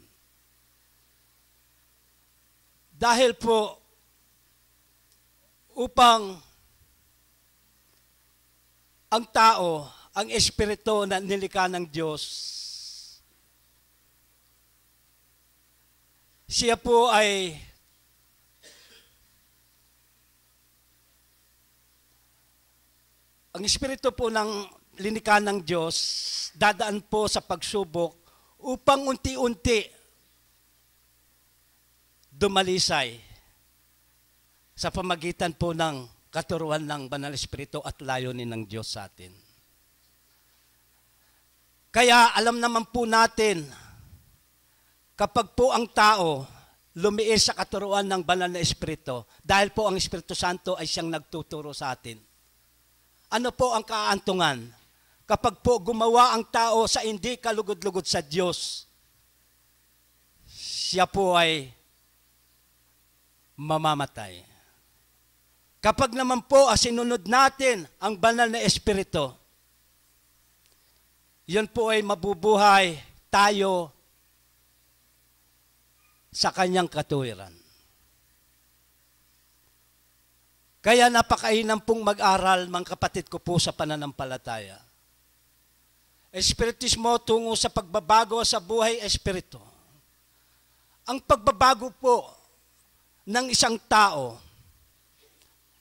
Dahil po, upang ang tao, ang espiritu na nilikha ng Diyos, siya po ay, ang espiritu po ng linikha ng Diyos, dadaan po sa pagsubok upang unti-unti dumalisay sa pamagitan po ng katuruan ng Banal Espiritu at layunin ng Diyos sa atin. Kaya alam naman po natin, kapag po ang tao lumiis sa katuruan ng Banal na Espiritu, dahil po ang Espiritu Santo ay siyang nagtuturo sa atin, ano po ang kaantungan? Kapag po gumawa ang tao sa hindi kalugod-lugod sa Diyos, siya po ay mamamatay. Kapag naman po, ah, sinunod natin ang banal na Espiritu, yun po ay mabubuhay tayo sa kanyang katuwiran. Kaya napakainam pong mag-aral, mga kapatid ko po sa pananampalataya. Espiritismo tungo sa pagbabago sa buhay espiritu. Ang pagbabago po ng isang tao,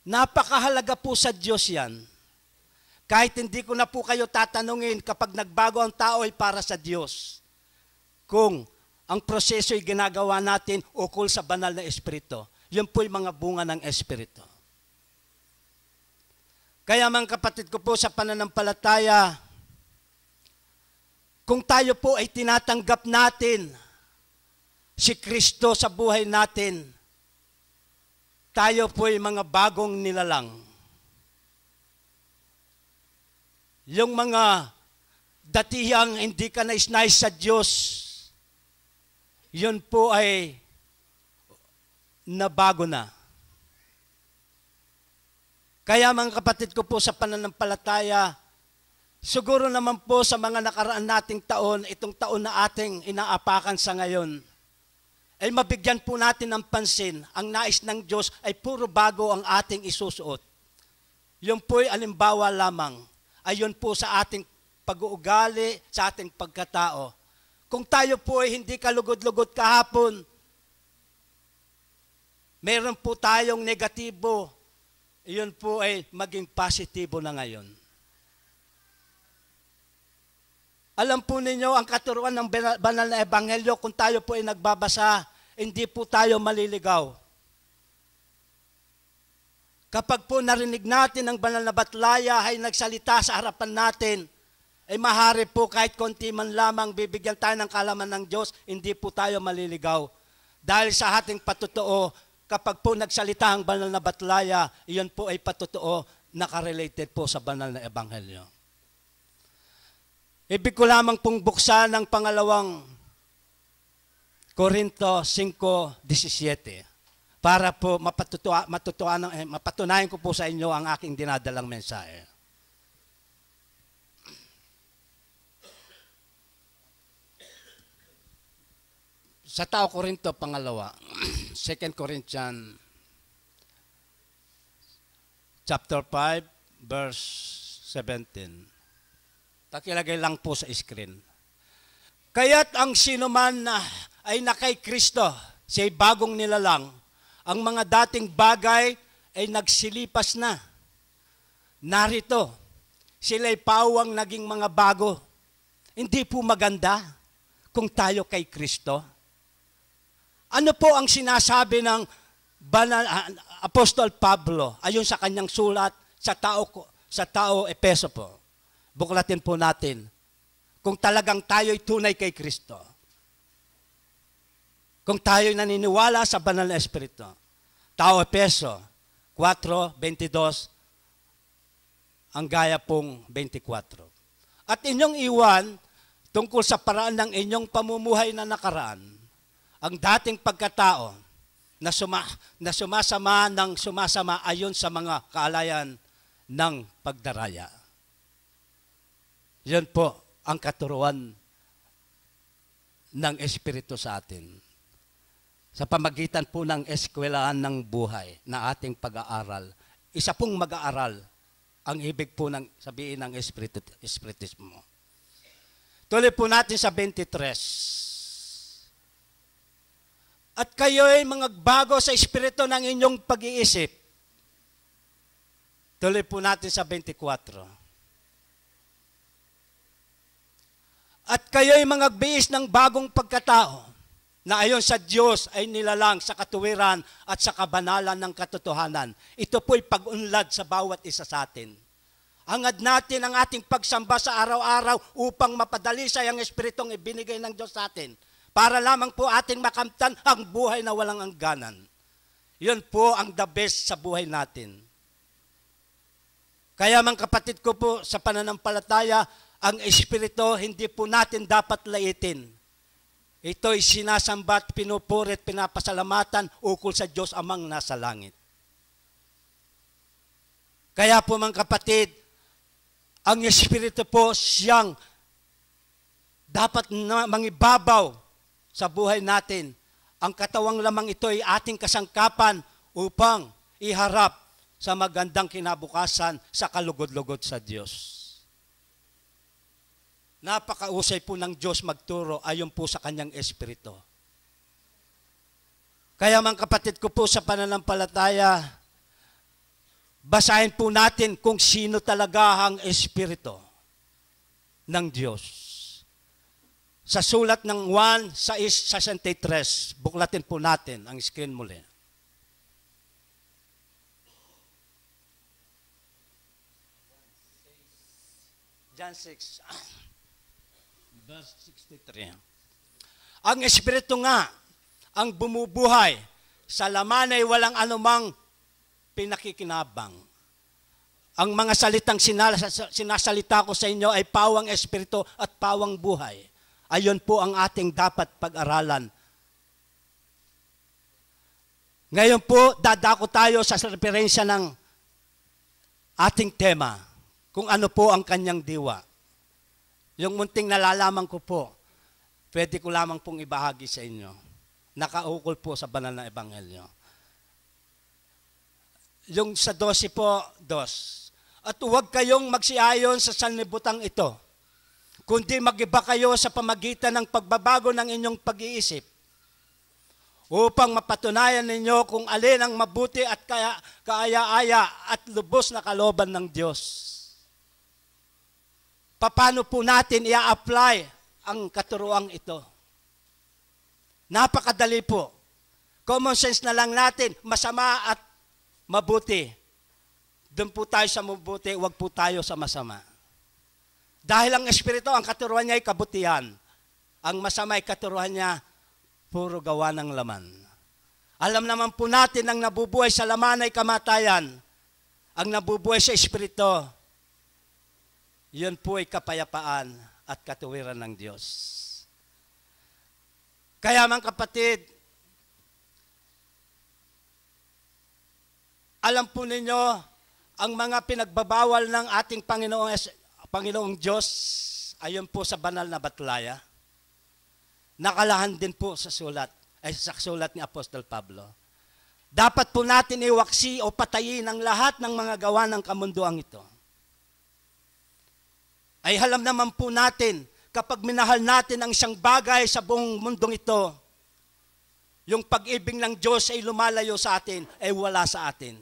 napakahalaga po sa Diyos yan. Kahit hindi ko na po kayo tatanungin, kapag nagbago ang tao ay para sa Diyos. Kung ang proseso'y ginagawa natin ukol sa banal na Espiritu, yun po'y mga bunga ng Espiritu. Kaya, mga kapatid ko po sa pananampalataya, kung tayo po ay tinatanggap natin si Kristo sa buhay natin, tayo po'y mga bagong nilalang. Yung mga datihang hindi ka nais-nais sa Diyos, yun po ay nabago na. Kaya, mga kapatid ko po sa pananampalataya, siguro naman po sa mga nakaraan nating taon, itong taon na ating inaapakan sa ngayon, ay mabigyan po natin ng pansin, ang nais ng Diyos ay puro bago ang ating isusuot. Yun po'y alimbawa lamang, ay yun po sa ating pag-uugali, sa ating pagkatao. Kung tayo po ay hindi kalugod-lugod kahapon, meron po tayong negatibo, iyon po ay maging positibo na ngayon. Alam po ninyo, ang katuruan ng bana-, banal na ebanghelyo, kung tayo po ay nagbabasa, hindi po tayo maliligaw. Kapag po narinig natin ang banal na batlaya ay nagsalita sa harapan natin, ay mahari po kahit konti man lamang bibigyan tayo ng kaalaman ng Diyos, hindi po tayo maliligaw. Dahil sa ating patotoo, kapag po nagsalita ang banal na batlaya, iyon po ay patotoo, nakarelated po sa banal na ebanghelyo. Ibig ko lamang pong buksan ang pangalawang Korinto singko disisiete para po mapatutua-, matutuanan, eh, mapatunayan ko po sa inyo ang aking dinadalang mensahe. Sa tao Korinto, pangalawa, Second Corinthians chapter five, verse seventeen. Pakilagay lang po sa screen. Kaya't ang sino man na ay na kay Kristo, siya'y bagong nilalang. Ang mga dating bagay ay nagsilipas na. Narito, sila'y pawang naging mga bago. Hindi po maganda kung tayo kay Kristo? Ano po ang sinasabi ng banal, ah, Apostol Pablo ayon sa kanyang sulat sa tao ko-, sa tao Efeso po? Buklatin po natin kung talagang tayo'y tunay kay Kristo. Kung tayo'y naniniwala sa banal na Espiritu. Tao Efeso kwatro, bentidos, ang gaya pong bentikwatro. At inyong iwan tungkol sa paraan ng inyong pamumuhay na nakaraan, ang dating pagkatao na suma-, na sumasama ng sumasama ayon sa mga kaalayan ng pagdaraya. Yan po ang katuruan ng Espiritu sa atin. Sa pamagitan po ng eskwelahan ng buhay na ating pag-aaral, isa pong mag-aaral ang ibig po ng sabihin ng Espiritu, Espiritismo. Tuloy po natin sa bentitres. At kayo'y mangagbago sa espiritu ng inyong pag-iisip. Tuloy po natin sa bentikwatro. At kayo'y mangagbihis ng bagong pagkatao, na ayon sa Diyos ay nilalang sa katuwiran at sa kabanalan ng katotohanan. Ito po'y pag-unlad sa bawat isa sa atin. Hangad natin ang ating pagsamba sa araw-araw upang mapadalisay ang Espiritong ibinigay ng Diyos sa atin para lamang po ating makamtan ang buhay na walang hangganan. Yun po ang the best sa buhay natin. Kaya, mga kapatid ko po sa pananampalataya, ang Espiritu hindi po natin dapat laitin. Ito'y sinasamba at pinupuri at pinapasalamatan ukol sa Diyos Amang nasa langit. Kaya po, mga kapatid, ang Espiritu po siyang dapat na mangibabaw sa buhay natin. Ang katawang lamang ito'y ating kasangkapan upang iharap sa magandang kinabukasan sa kalugod-lugod sa Diyos. Napakausay po ng Diyos magturo ayon po sa kanyang Espiritu. Kaya, mga kapatid ko po sa pananampalataya, basahin po natin kung sino talaga ang Espiritu ng Diyos. Sa sulat ng Juan sais sesenta y tres, buklatin po natin ang screen muli. John six, verse sixty-three. Ang Espiritu nga ang bumubuhay, sa laman ay walang anumang pinakikinabang. Ang mga salitang sinala-, sinasalita ko sa inyo ay pawang Espiritu at pawang buhay. Ayun po ang ating dapat pag-aralan. Ngayon po, dadako tayo sa referensya ng ating tema, kung ano po ang kanyang diwa. Yung munting nalalaman ko po, pwede ko lamang pong ibahagi sa inyo. Nakaukol po sa banal na ebanghelyo. Yung sa dose po, dos. At huwag kayong magsiayon sa sanlibutang ito, kundi magiba kayo sa pamagitan ng pagbabago ng inyong pag-iisip, upang mapatunayan ninyo kung alin ang mabuti at kaya, kaaya-aya at lubos na kalooban ng Diyos. Paano po natin i-apply ang katuruang ito? Napakadali po. Common sense na lang natin, masama at mabuti. Doon po tayo sa mabuti, wag po tayo sa masama. Dahil ang Espiritu, ang katuruan niya ay kabutihan. Ang masama ay katuruan niya, puro gawa ng laman. Alam naman po natin ang nabubuhay sa laman ay kamatayan. Ang nabubuhay sa Espiritu, yun po ay kapayapaan at katuwiran ng Diyos. Kaya, mga kapatid, alam po ninyo, ang mga pinagbabawal ng ating Panginoong, Panginoong Diyos, ayon po sa banal na batlaya, nakalahan din po sa sulat, ay sa sulat ni Apostol Pablo. Dapat po natin iwaksi o patayin ang lahat ng mga gawa ng kamunduang ito. Ay alam naman po natin, kapag minahal natin ang isang bagay sa buong mundong ito, yung pag-ibig ng Diyos ay lumalayo sa atin, ay wala sa atin.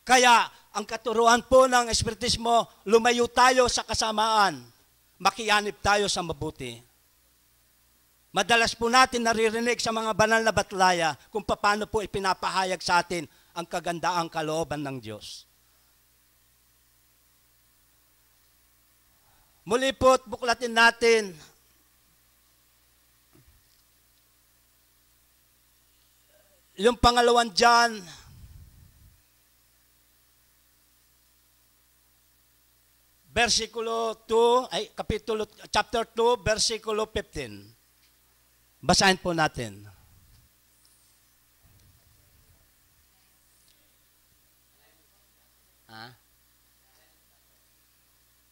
Kaya, ang katuruan po ng Espiritismo, lumayo tayo sa kasamaan, makianib tayo sa mabuti. Madalas po natin naririnig sa mga banal na batlaya kung paano po ipinapahayag sa atin ang kagandaang kalooban ng Diyos. Muli po, buklatin natin yung pangalawang John, bersikulo two, ay, kapitulo, chapter two, bersikulo fifteen. Basahin po natin. Ha?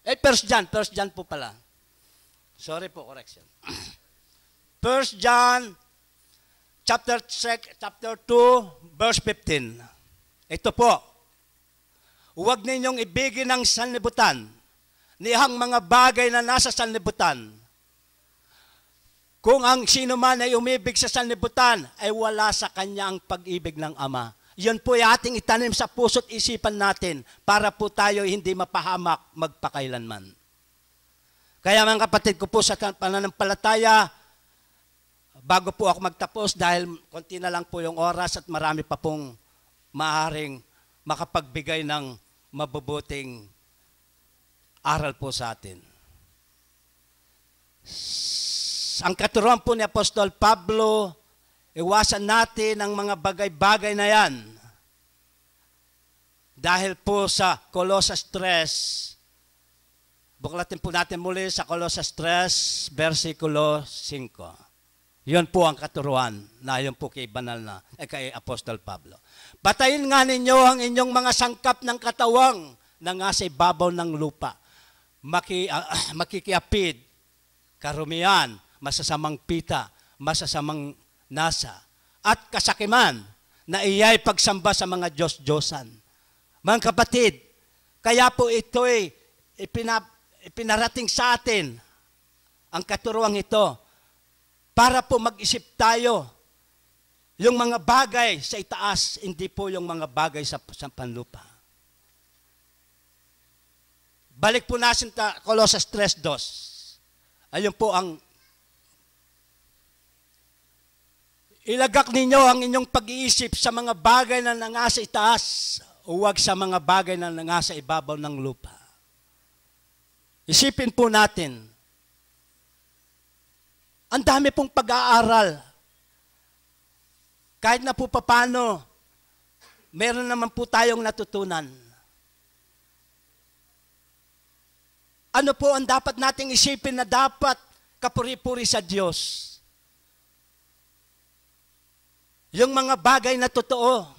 Eh, First John, First John po pala. Sorry po, correction. First John chapter six, chapter two, verse fifteen. Ito po, "Huwag ninyong ibigin ang sanlibutan, ni ang mga bagay na nasa sanlibutan. Kung ang sino man ay umibig sa sanlibutan, ay wala sa kanya ang pag-ibig ng Ama." Yun po ay ating itanim sa puso't isipan natin para po tayo hindi mapahamak magpakailanman. Kaya, mga kapatid ko po sa pananampalataya, bago po ako magtapos, dahil konti na lang po yung oras at marami pa pong maaaring makapagbigay ng mabubuting aral po sa atin. S-, ang katuruan po ni Apostol Pablo, iwasan natin ang mga bagay-bagay na yan. Dahil po sa Colosas tres, Buklatin po natin muli sa Colosas tres, bersikulo singko. Yun po ang katuruan na yun po kay banal na, eh, kay Apostol Pablo. Patayin nga ninyo ang inyong mga sangkap ng katawang na nasa ibabaw ng lupa. Maki-, ah, makikiapid, karumian, masasamang pita, masasamang nasa, at kasakiman na iya'y pagsamba sa mga diyos-diyosan. Mga kapatid, kaya po ito'y ipina-, ipinarating sa atin ang katuruang ito para po mag-isip tayo yung mga bagay sa itaas, hindi po yung mga bagay sa, sa panlupa. Balik po natin ta, Colosas tres dos. Ayun po ang Ilagak ninyo ang inyong pag-iisip sa mga bagay na nangasa itaas, huwag sa mga bagay na nangasa ibabaw ng lupa. Isipin po natin, ang dami pong pag-aaral. Kahit na po papano, meron naman po tayong natutunan. Ano po ang dapat nating isipin na dapat kapuri-puri sa Diyos? Yung mga bagay na totoo.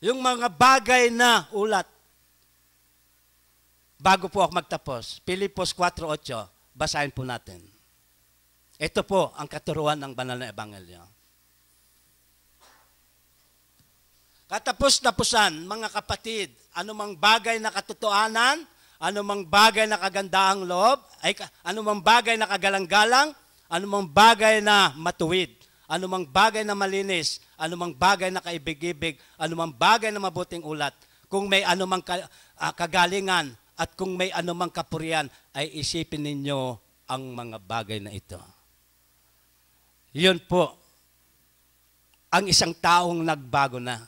Yung mga bagay na ulat. Bago po ako magtapos, Filipos kuwatro otso, basahin po natin. Ito po ang katuruan ng banal na ebanghelyo. Katapus-tapusan, mga kapatid, anumang bagay na katotohanan, anumang bagay na kagandahang loob, ay ka-, anumang bagay na kagalang-galang, anumang bagay na matuwid, anumang bagay na malinis, anumang bagay na kaibig-ibig, anumang bagay na mabuting ulat, kung may anumang ka-, ah, kagalingan at kung may anumang kapurian, ay isipin ninyo ang mga bagay na ito. Yun po ang isang taong nagbago na.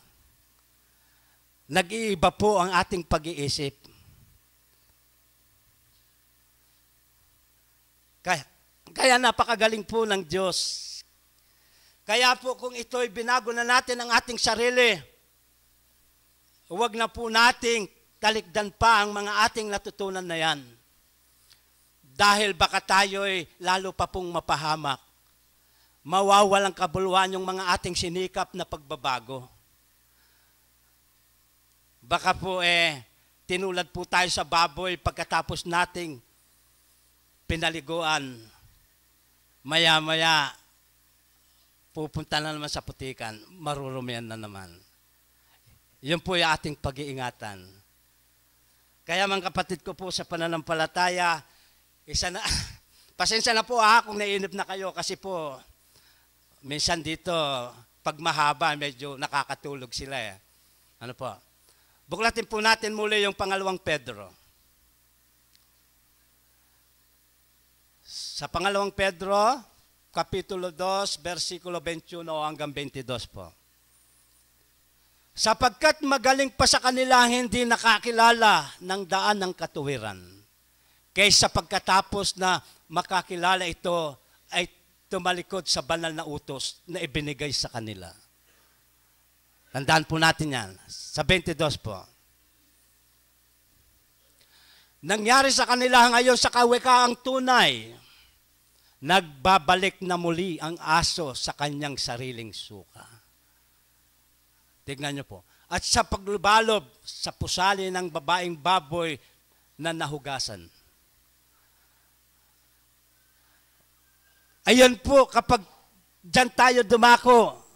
Nag-iiba po ang ating pag-iisip. Kaya, kaya napakagaling po ng Diyos. Kaya po kung ito'y binago na natin ang ating sarili, huwag na po nating talikdan pa ang mga ating natutunan na yan. Dahil baka tayo'y lalo pa pong mapahamak. Mawawalang kabuluhan yung mga ating sinikap na pagbabago. Baka po, eh, tinulad po tayo sa baboy pagkatapos nating pinaliguan. Maya-maya, pupunta na naman sa putikan, marurumian na naman. Yun po yung ating pag-iingatan. Kaya, mga kapatid ko po sa pananampalataya, isa na, pasensya na po, ah, kung naiinip na kayo kasi po, minsan dito, pag mahaba, medyo nakakatulog sila eh. Ano po? Buklatin po natin muli yung pangalawang Pedro. Sa pangalawang Pedro, kapitulo dos, bersikulo twenty-one hanggang twenty-two po. Sapagkat magaling pa sa kanila ang hindi nakakilala ng daan ng katuwiran, kaysa pagkatapos na makakilala ito ay tumalikod sa banal na utos na ibinigay sa kanila. Tandaan po natin yan. Sa twenty-two po. Nangyari sa kanila ngayon sa kawekaang tunay, nagbabalik na muli ang aso sa kanyang sariling suka. Tignan niyo po. At sa paglubalob sa pusali ng babaeng baboy na nahugasan. Ayan po, kapag diyan tayo dumako,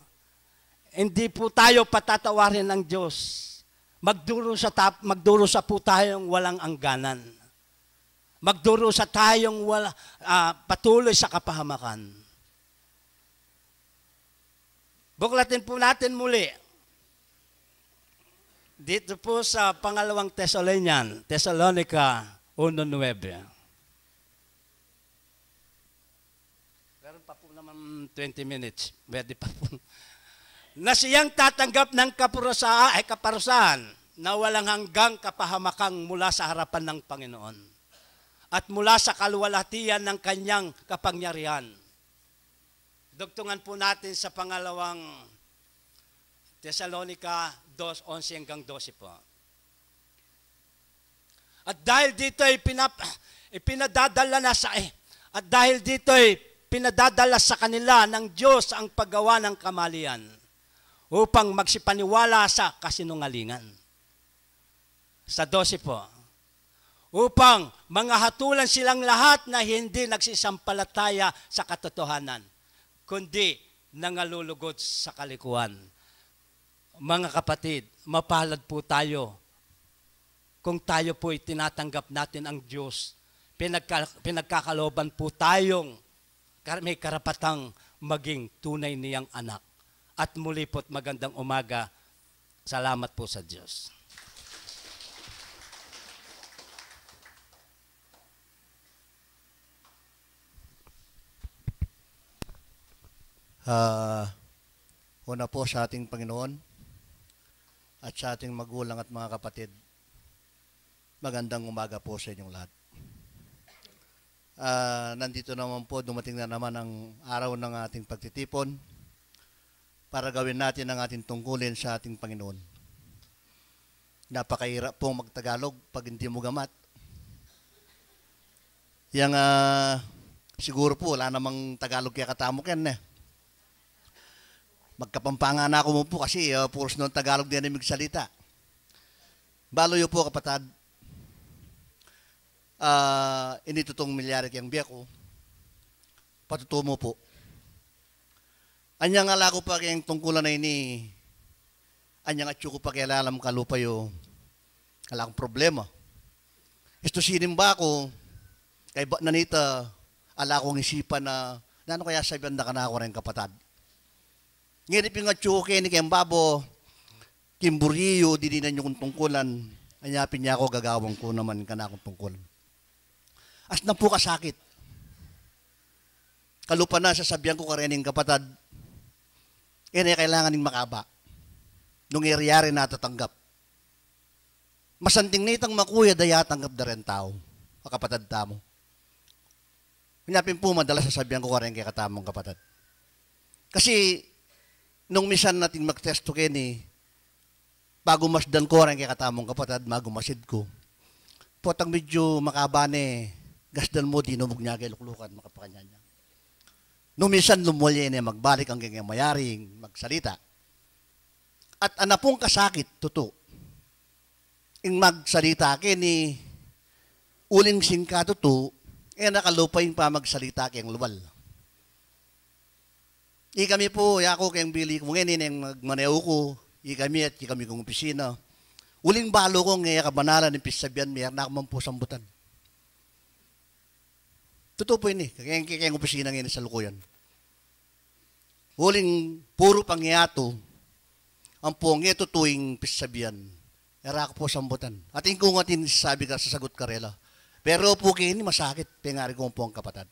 hindi po tayo patatawarin ng Diyos. Magdurusa tap-, magdurusa po tayong walang angganan. Magdurusa tayong wala, ah, patuloy sa kapahamakan. Buklatin po natin muli. Dito po sa pangalawang Thessalonian, Thessalonica uno nuebe. Meron pa po naman twenty minutes. Pwede pa po. Na siyang tatanggap ng kaparusa-, ay, kaparusahan na walang hanggang kapahamakan mula sa harapan ng Panginoon at mula sa kaluwalhatian ng kanyang kapangyarihan. Dugtungan po natin sa pangalawang Tesalonica dos onse hanggang dose po. At dahil dito'y pinap-, ipinadadala na sa, eh, at dahil dito'y pinadadala sa kanila ng Diyos ang paggawa ng kamalian upang magsipaniwala sa kasinungalingan. Sa dose po, upang mangahatulan silang lahat na hindi nagsisampalataya sa katotohanan, kundi nangalulugod sa kalikuan. Mga kapatid, mapalad po tayo kung tayo po'y tinatanggap natin ang Diyos. Pinagka-, pinagkakalooban po tayong kar-, may karapatang maging tunay niyang anak. At muli po't magandang umaga. Salamat po sa Diyos. Ah, una po sa ating Panginoon at sa ating magulang at mga kapatid, magandang umaga po sa inyong lahat. Ah, nandito naman po, dumating na naman ang araw ng ating pagtitipon para gawin natin ang ating tungkulin sa ating Panginoon. Napakahirap pong magtagalog pag hindi mo gamat. Yang, ah, siguro po, wala namang Tagalog kaya katamu ken, eh. Magkapampangan na aku mu po kasi, ah, puros nong Tagalog din ang migsalita. Balu yu po, kapatad. Ah, ini tutung milyari keng bie ku. Patutu mu po. Anyang ala ku pa keng tungkulan a ini, anyang atyu ku pa keng lalam kalupa yu, ala kung problema. Istu sinimba ku, kaybat na nita, ala kung isipan na, nanu kaya sabian da kanaku reng kapatad. Ngeni pin atyu ku keni keng babo, king buri yu, didinan yu kung tungkulan, anya pin ya ku gagawan ku naman kanakung tungkulan. Asna pu kasakit. Kalupa na sasabian ku kareng kapatad, e ne kailangan ning makaba. Nung e ra ya rin natatanggap. Masanting nitang makuyad a yatanggap da reng tau, a kapatad tamu. Nya pin pu madalas sasabian ku kareng kekatamung kapatad. Kasi, nung misan atin magtestu keni, bagu masdan ku reng kekatamung kapatad, magumasid ku. Potang medyu makaba ne, gasdan mu, dinumug ne keng luklukan, makapakanyan ya. Nung misan lumulye ne magbalik anggang e mayaring magsalita. At ana pung kasakit, tutu. Ing magsalita keni, uling singkatutu, e na kalupa ing pamagsalita keng lubal. Ikami pu, yaku keng bili ku ngeni neng magmaneu ku, ikami at ikami kung opisina. Uling balu kung e kabanalan ing pisabian mi, e na ku man pu sambutan. Tutu pu ini, keng, keng opisina ngeni salukuyan. Uling puru pangyatu, ampong e tutu ing pisabian. E ra ku pu sambutan. Atin kung atin sabi ka, sasagut karela. Pero pu keni masakit, pengari ku pu ing kapatad.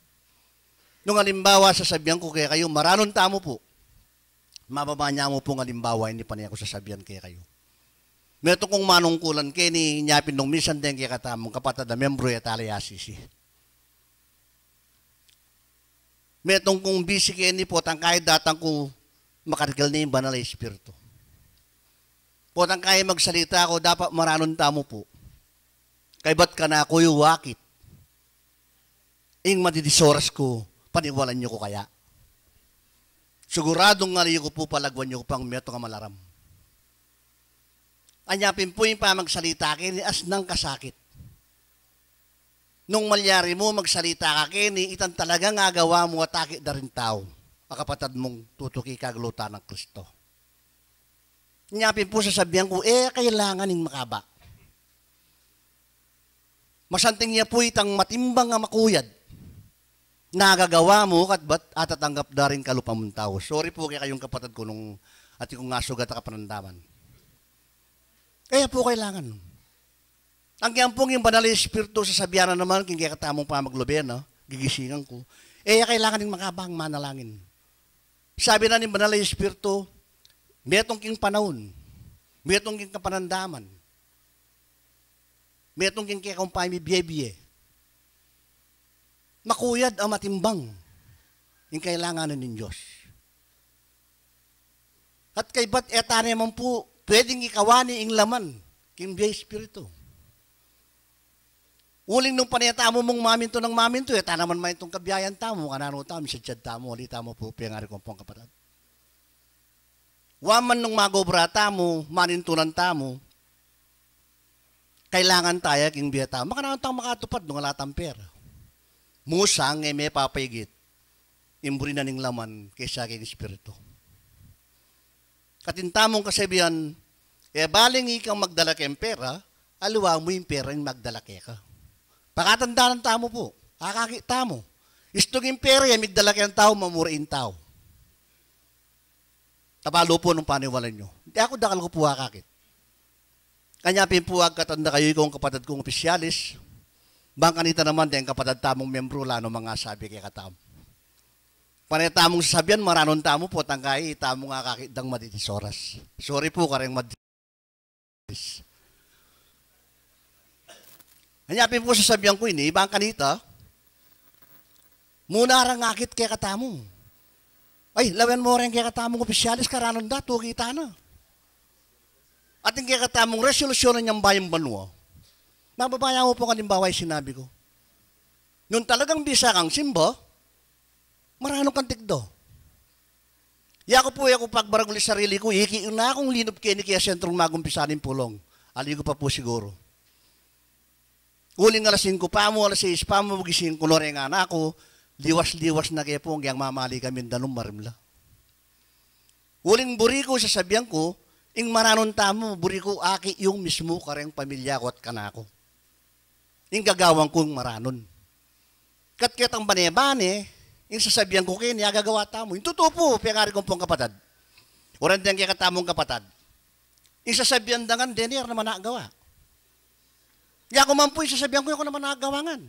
Nung alimbawa, sasabian ku kekayu, maranun tamu pu. Mababa ne mu pung alimbawa, ini pane ku sasabian kekayu. Metung kung manungkulan keni, nya pin nung misan deng kekatamung kapatad a membru e tala ya sisi. Metung kung bisi keni, potang kayi datang ku, makarkel ne ing Banal a Espiritu. Potang kayi magsalita ku, dapat maranun tamu pu. Kaybat kanaku yu akit. Ing madidis oras ku, paniwalan yu ku kaya. Siguradung ali yu ku pu, palaguan yu ku pang metung a malaram. Anya pin pu ing pamagsalita keni, asnang kasakit. Nung malyari mu magsalita ka keni, itang talagang agawa mu at akit da ring tau, a kapatad mung tutuki kaglutan nang Kristo. Nya pin pu sasabian ku, e kailangan ing makaba. Masanting ya pu itang matimbang a makuyad na agagawa mu, katbat atatanggap da ring kalupa mung tau. Sorry pu kekayung kapatad ku nung atin kung asugat a kapanandaman. Kaya pu kailangan. Anggang pung ing Banal a Espiritu, sasabian na naman king kekatamung pamaglube, no? Gigisingan ku. E ya kailangan ing makabang manalangin. Sabi na ning Banal a Espiritu, metung king panaun, metung king kapanandaman, metung king kekong pamibie-bie. Makuyad a matimbang ing kailangan na ning Dios. At kaybat e ta ne man pu pwedeng ikawani ing laman king bie espiritu. Uling nung pane tamu mung mamintu nang mamintu, e ta naman maintung kabiayan tamu, kananu tamu, misadyad tamu, ali tamu pu, pengari kong pung kapatad. Wa man nung magobra tamu, manintunan tamu, kailangan taya king bie tamu. Makananu tang makatupad nung ala tang pera? Musang e mepapaigit ing buri na ning laman kesa king espiritu. Katin tamung kasabian, e baling ikang magdala keng pera, aliwa mu ing pera ing magdala keka. Pakatandanan tamu pu, akakit tamu. Istung ing pera ya migdala keng tau, mamura ing tau. Tabalu pu nung paniwalan yu. Di aku dakal ku pu akakit. Kanya pin pu agkatan da kayu ikong kapatad kung opisyalis. Bang kanita naman deng kapatad tamung membru la nung mangasabi kekatamu. Pane tamung sasabian, maranun tamu, potang kai, tamung akakit dang maditis oras. Sorry pu kareng maditis. Anya pin pu sasabian ku ini, bang kanita, muna rang akit kekatamu. Ay, lawen mo reng kekatamung opisyalis, karanun da, tuki ta na. Atin kekatamung resolusyon na nyang bayang banua. Mababaya mu pung alimbawa ing sinabi ku. Nung talagang bisa kang simba, maranun kang tikdo. Yaku pu, yaku pagbaragul ing sarili ku, iki na kung linub keni kaya sentrung magumpisa ning pulong. Ali ku pa pu siguru. Uling alas singku pa mu, alas sais pa mu, gising ku no reng anak ku, liwas-liwas na ke pu, ngyang mamali kami danum marimla. Uling buri ku, sasabian ku, ing maranun tamu, buri ku, aki yung mismu kareng pamilya ku at kanaku. Ing gagawan kung maranun. Kat ketang bane-bane, ing sasabian ku keni, agagawa tamu. Ing tutu pu, pengari kong pung kapatad. Oran deng kekatamung kapatad. Ing sasabian da ngan, deni, e ra naman agawa. Yaku man pu, ing sasabian ku, yaku naman agawa ngan.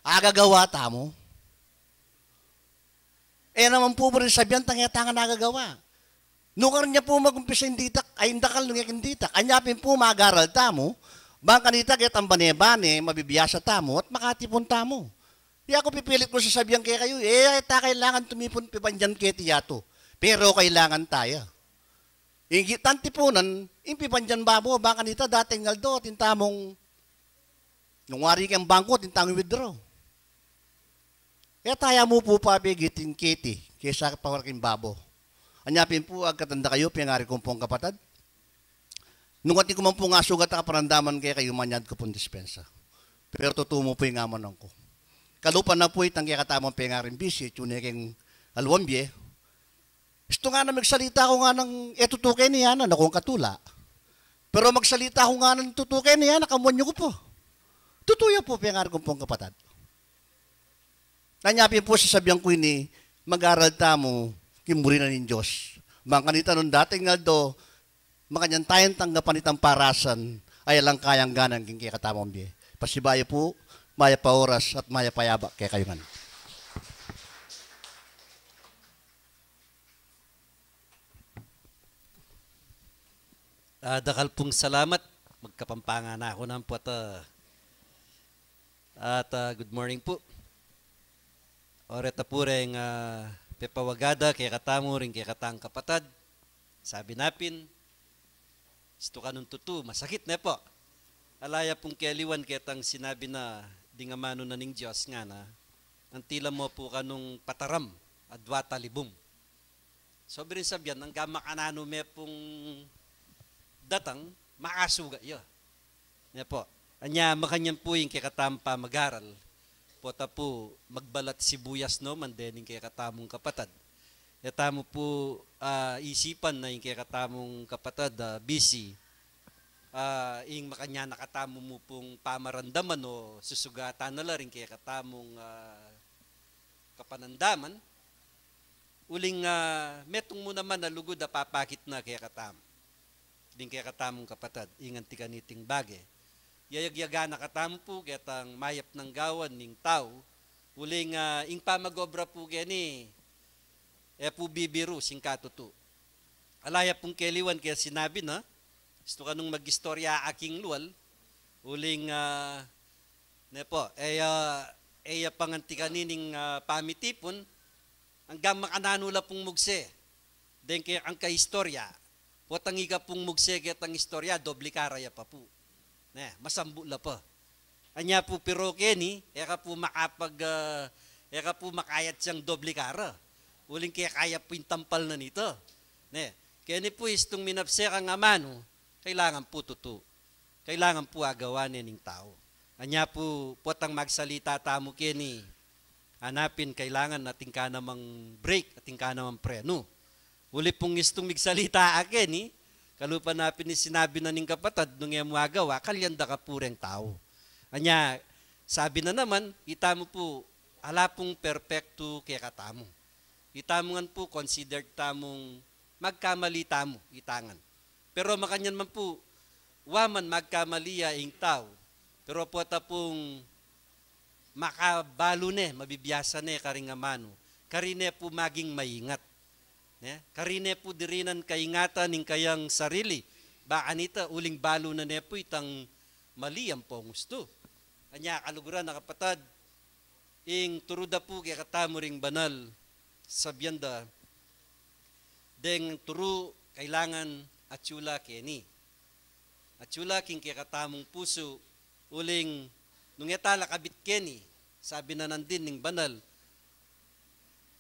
Agagawa tamu. E naman pu buri sabian tang e ta ngan agagawa. Nung kareng ya pu magumpisa ing ditak, ay ing dakal nung e king ditak. Anya pin pu mag-aral tamu, bang kanita ketang bane-bane, mabibiasa tamu, at makatipun tamu. Yaku pipilit kung sasabian kekayu, e ta kailangan tumipun pibandian keti yatu. Pero kailangan taya. Ing gitang tipunan, ing pibandian babo, bang kanita dating aldo, atin tamung nung wari keng bangku, atin tamung withdraw. E taya mu pu papigit ing keti, kesa pawar king babo. Anya pin pu, agkatan da kayu, pengari kong pung kapatad. Nung atin ku man pung asugat a kapanandaman kekayu, manyad ku pung dispensa. Pero tutu mu pu ing amanan ku. Kalupa na pu itang kekatamung pengaring bisi, tune keng aluang bie. Istu ngana magsalita ku nganang e tutu keni, ana, na kung katula. Pero magsalita ku nganang tutu keni, ana, kamuan yu ku pu. Tutu ya pu, pengari kong pung kapatad. Anya pin pu sasabian ku ini, mag-aral tamu king buri na ning Dios. Bang kanita nung dating aldo, makanyan tayang tanggapan itang parasan a alang kayangganan king kekatamung bie. Pasibayu pu, mayap a oras at mayap a yabak kekayu ngan. Ah, dakal pung salamat. Magkapampangan na ku nang puwat, ah, at, ah, good morning pu. O reta pu reng, ah, pepawagada kekatamu ring kekatang kapatad. Sabi na pin, istu kanung tutu, masakit ne pu. Ala ya pung keliwan ketang sinabi na ding amanu na ning Dios ngana, antila mo pu kanung pataram, adua talibum. Sobrang sabian, angga makananu me pung datang, makasugat ya. Ne pu. Anya, makanyan pu ing kekatamung pamagaral. Pota pu, magbalat sibuyas no man dening kekatamung kapatad. E tamu pu, ah, isipan na ing kekatamung kapatad, ah, bisi. Ah, ing makanyan na katamu mu pung pamarandaman o susugatan na la ring kekatamung, ah, kapanandaman. Uling, ah, metung mu naman a lugud a papakit na kekatamu. Ding kekatamung kapatad, ing anti kaniting bage. Yayagyaga na katamu pu ketang mayap nang gawan ning tau, uling, ah, ing pamag-obra pu keni, e pu bibiru sing katutu. Ala ya pung keliwan ke sinabi na, istu kanung mag-istorya aking lual, uling, ah, ne pu, e ya, e ya panganti kanining, ah, pamitipun, anggang makananu la pung mugse deng kekang kaistorya, potang ika pung mugse ketang istorya, doble kara ya pa pu. Ne, masambu la pa. Anya pu, pero keni, e ka pu makapag, ah, e ka pu makayat yang doble kara. Uling kekaya pu ing tampal na nita. Ne, keni pu istung minabse kang amanu, kailangan pu tutu. Kailangan pu agawa ne ning tau. Anya pu, potang magsalita tamu keni, anapin kailangan atin ka namang break, atin ka namang prenu. Uli pung istung migsalita a keni, kalupa na pin ing sinabi na ning kapatad, nung e mu agawa, kalyan da ka pu reng tau. Anya, sabi na naman, itamu pu, ala pung perpektu kekatamu. Itamu ngan pu, considered tamung magkamali tamu, ita ngan. Pero makanyan man pu, wa man magkamali ya ing tau, pero pota pung makabalu ne, mabibiasa ne karing amanu, karine pu maging maingat. Ne? Karine pu dirinan kaingatan ing kayang sarili, ba kanita uling balu na ne pu itang mali ampong ustu. Anya kaluguran a kapatad, ing turu da pu kekatamu ring banal, sabian da, deng turu kailangan atyu la keni. Atyu la king kekatamung pusu, uling nung e ta la kabit keni, sabi na nandin ning banal,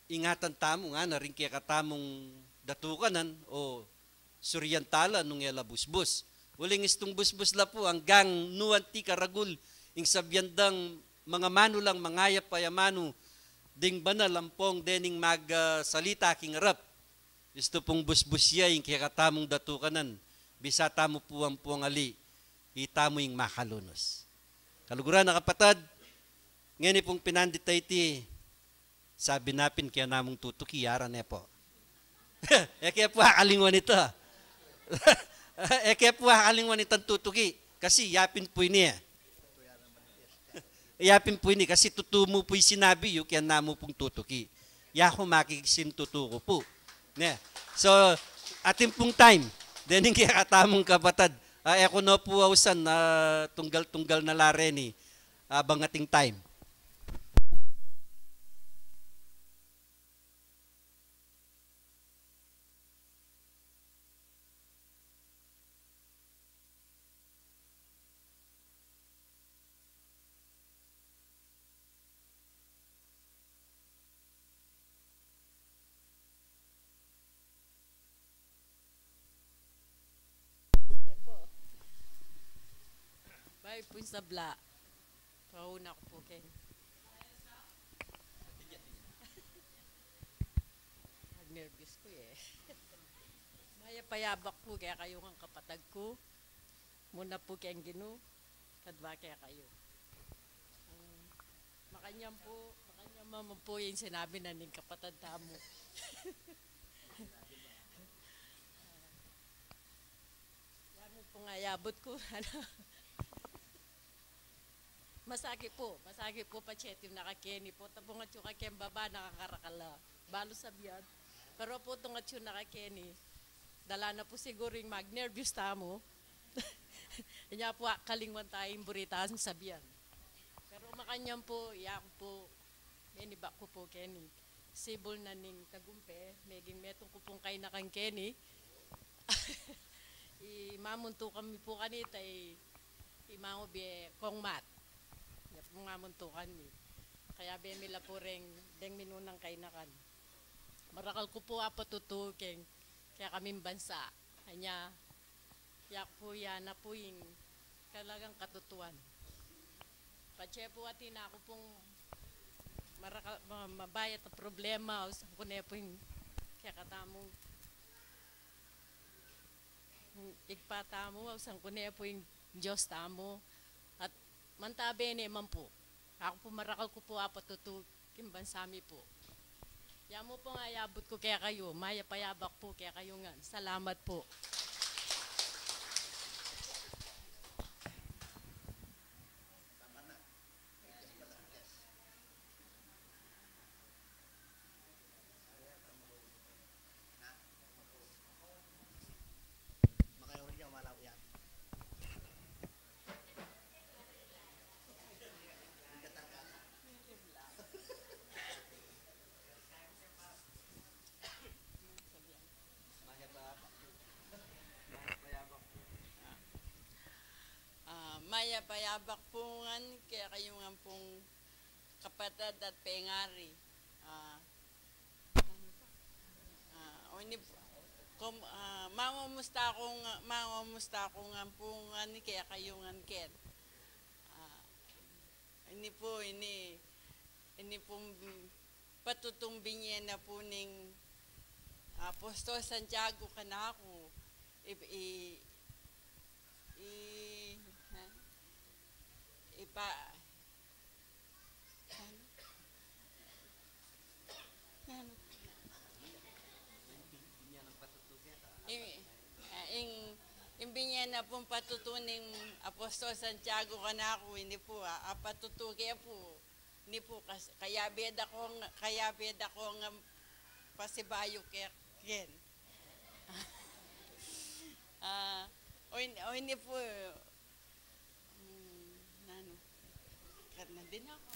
ingatan tamu ngana ring kekatamung datukanan o surian ta la nung e la busbus. Uling istung busbus la pu anggang nu anti karagul ing sabian dang mangamanu lang, mangayap a amanu ding banal ampong dening mag, ah, salita king arap. Istu pung busbus ya ing kekatamung datukanan, bisa tamu pu ampong ali, itamu ing makalunus. Kaluguran a kapatad, ngeni pung pinandit a iti, sabi na pin kaya namung tutuki, ara ne pu. E ke pu akalingwan ita. E ke pu akalingwan itang tutuki. Kasi ya pin pu ini e. Ya pin pu ini, kasi tutu mu pu ing sinabi yu, kaya namu pung tutuki. Ya ku makiksin tutu ku pu. Ne. So, atin pung time. Dening kekatamung kapatad. Ah, e ku no pu ausan, ah, tunggal-tunggal na la reni. Abang ating time. Bayu pung sabla. Pauna ku pu keni. Nerbyos ku e. Mayap a yabak pu kekayu ngan kapatad ku. Muna pu keng Ginu, kadwa kekayu. Mm, makanyan pu, makanyan man pu ing sinabi na ning kapatad tamu. Yan mu pung ayabut ku, ano. Masakit pu, masakit pu, patse atiu na ka keni pu, tapung atyu ka keng baba, nakakarakal la. Balu sabian. Pero pu tung atyu na ka keni, dala na pu siguru ing magnerbyos tamu. Inya pu, akalingwan ta ing buri tang sabian. Pero makanyan pu, yaku pu, menibak ku pu keni. Sibul na ning tagumpe, meging metung ku pung kainakan keni. I mamuntukan mi pu kanita, i, i mangu bie Kong Mat. Ya pu mamuntukan mi. Kayabe mi la pu reng, deng minunang kainakan. Marakal ku pu a patutu keng, kekaming bansa. Anya, yaku pu, ya na pu ing talagang katutuan. Patse pu atin aku pung marakal, ma-, mabayat a problema, ausan ku ne pu ing kekatamung Ibpa tamu, ausan ku ne pu ing Dios tamu, at mantabe ne man pu. Aku pu marakal ku pu a patutu king bansa mi pu. Ya mu pung ayabut ku kekayu, mayap a yabak pu kekayu ngan. Salamat pu. Mayap a yabak pu ngan kekayu ngan pung kapatad at pengari. Ah, ah, o ini pu, kom-, ah, mangumusta ku nga, mangumusta ku ngan pu ngan kekayu ngan ken. Ah, ini pu, ini, ini pung patutung binie na pu ning Apostol Santiago kanaku. I, i, i, ha? Ipa, ano? Ano? I, ah, ing, ing binie na pung patutu ning Apostol Santiago kanaku, ini pu, ah, ah, patutu ke pu. Ini pu, kas-, kayabe da ku nga, kayabe da ku nga pasibayu ke, ken. Ah, o ini, o ini pu, mm, nanu, karna din aku.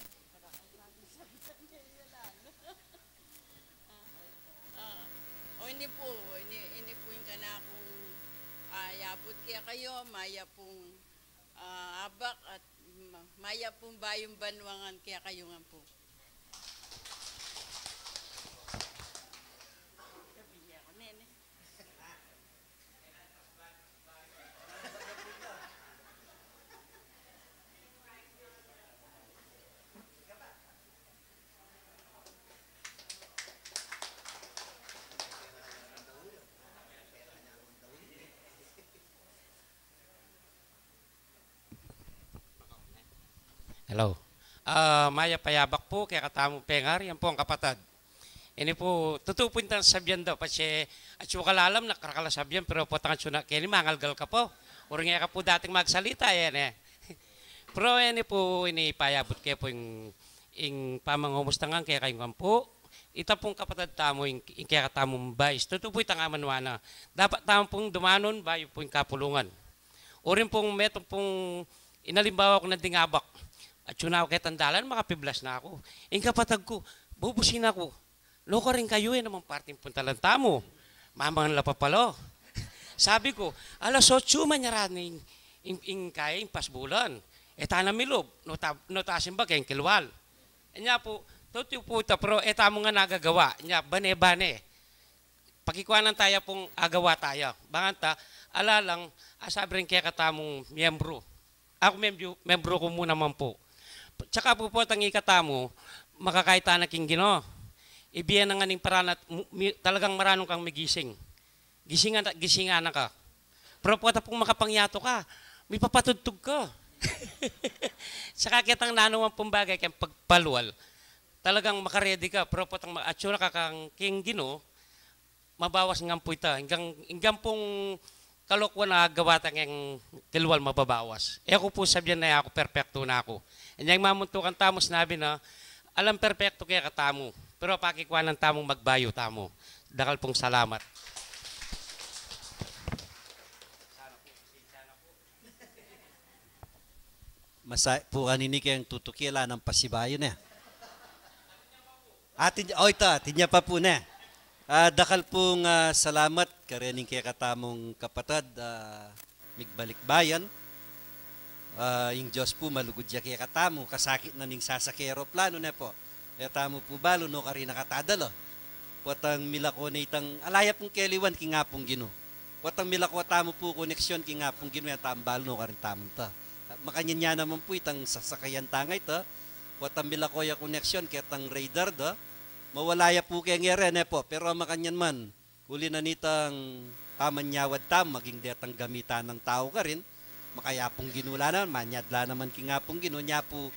Ah, ah, o ini pu, ini, ini pu ing kanakung, ah, yabut kekayu, mayap pung, ah, abak at ma-, mayap pung bayung banua ngan kekayu ngan pu. Hello. Ah, mayap a yabak pu kekatamu pengari, yan pu ang kapatad. Ini pu, tutu pu itang sabian da, patse atsu ka lalam na karakal a sabian, pero potang atsu na keni mangalgal ka pu. Uring e ka pu dating magsalita, yan e. Pero ini pu, ini payabut ke pu ing, ing pamangumusta ngan kekayu ngan pu. Ita pung kapatad tamu, ing, ing kekatamung vice. Tutu pu itang amanua na. Dapat tamu pung dumanun, bayu pu ing kapulungan. Uring pung metung pung inalimbawa ku na ding abak. Atsu na ku ketang dalan, makapiblas na ku. Ing kapatad ku, bubusina ku, "Nukarin kayu, e naman parting puntalan tamu. Mamangan la pa pala." Sabi ku, "Alas otsu manyarat ing, ing, ing kaya, ing pasbulan. E ta na milub, no ta, no ta simba keng kilwal." Nya pu, tutu pu ita, pero e tamu ngan agagawa. Nya, bane-bane. Pakikuanan taya pung agawa taya. Bang kanta, ala lang, a sabi ring kekatamung miyembru. Aku membru, membru ku mu naman pu. Tsaka pu potang ikatamu, makakaitan na king Ginu. Ibie na ngan ing paranat, mu-, mi-, talagang maranun kang migising. Gisingan, gisingan na ka. Pero pota pung makapangyatu ka, mipapatugtug ka. Saka ketang nanu man pung bagay keng pagpalwal, talagang makaredi ka. Pero potang ma-, atsu na ka kang king Ginu, mabawas ngan pu ita. Inggang, inggang pung kalokuan a gawa ta keng kilwal mababawas. E ku pu sabian na e ku perpektu na ku. Inyang mamuntukan tamu, sinabi na, alang perpektu kekatamu. Pero pakikuanan tamu, magbayu tamu. Dakal pung salamat. Masa pu kanini keng tutuki, ala nang pasibayu ne. Atin, o ita, atin ya pa pu ne. Ah, dakal pung, ah, salamat karening kekatamung kapatad, ah, Migbalikbayan. Ah, ing Dios pu malugud ya kekatamu, kasakit na ning sasake eroplano ne pu. E tamu pu balu nukarin na ka tadala. Potang milako na itang, ala ya pung keliwan king Apung Ginu. Potang milako tamu pu koneksyon king Apung Ginu, e tamu balu nukarin tamu ta. Makanyan ya naman pu itang sasakayan tang ita. Potang milako ya koneksyon ketang radar da, mawala ya pu keng ere ne pu. Pero makanyan man, uli na nitang pamanyawad tamu, maging detang gamitan nang tau karin, makaya Apung Ginu la naman, manyad la naman king Apung Ginu, nya pu,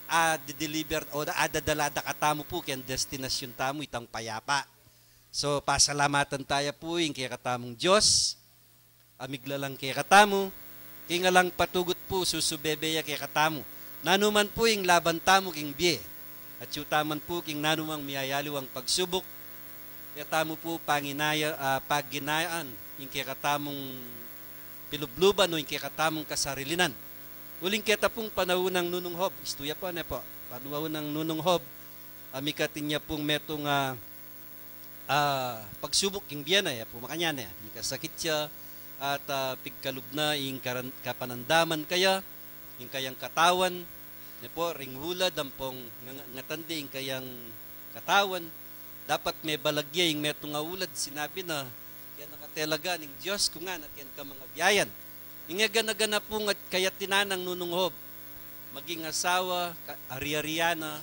a, di-deliver o adadala da katamu pu keng destinasyon tamu, itang payapa. So, pasalamatan taya pu ing kekatamung Dios a miglalang kekatamu, king alang patugut pu susubebe ya kekatamu. Nanu man pu ing laban tamu king bie, atyu ta man pu king nanumang miyayaliwang pagsubuk, e tamu pu panginaya-, ah, pagginayaan ing kekatamung pilubluban o ing kekatamung kasarilinan. Uling keta pung panaun nang Nunung Hob, istu ya pu, ne pu, panaun nang Nunung Hob, a, mikatin ya pung metung a, ah, pagsubuk king bie na, e pu makanyan, e, mikasakit ya, at, ah, pigkalub na ing karan-, kapanandaman kaya, ing kayang katawan, ne po, ring hulad, ampong nga-, ngatan de ing kayang katawan, dapat mebalag ya ing metung a hulad, sinabi na, kaya nakatelaga ning Dios, ku ngana, keng kamangabiayan. Ing e gana-gana pung at kayat tinanang nunung hob, maging asawa, ka-, ari-arian na,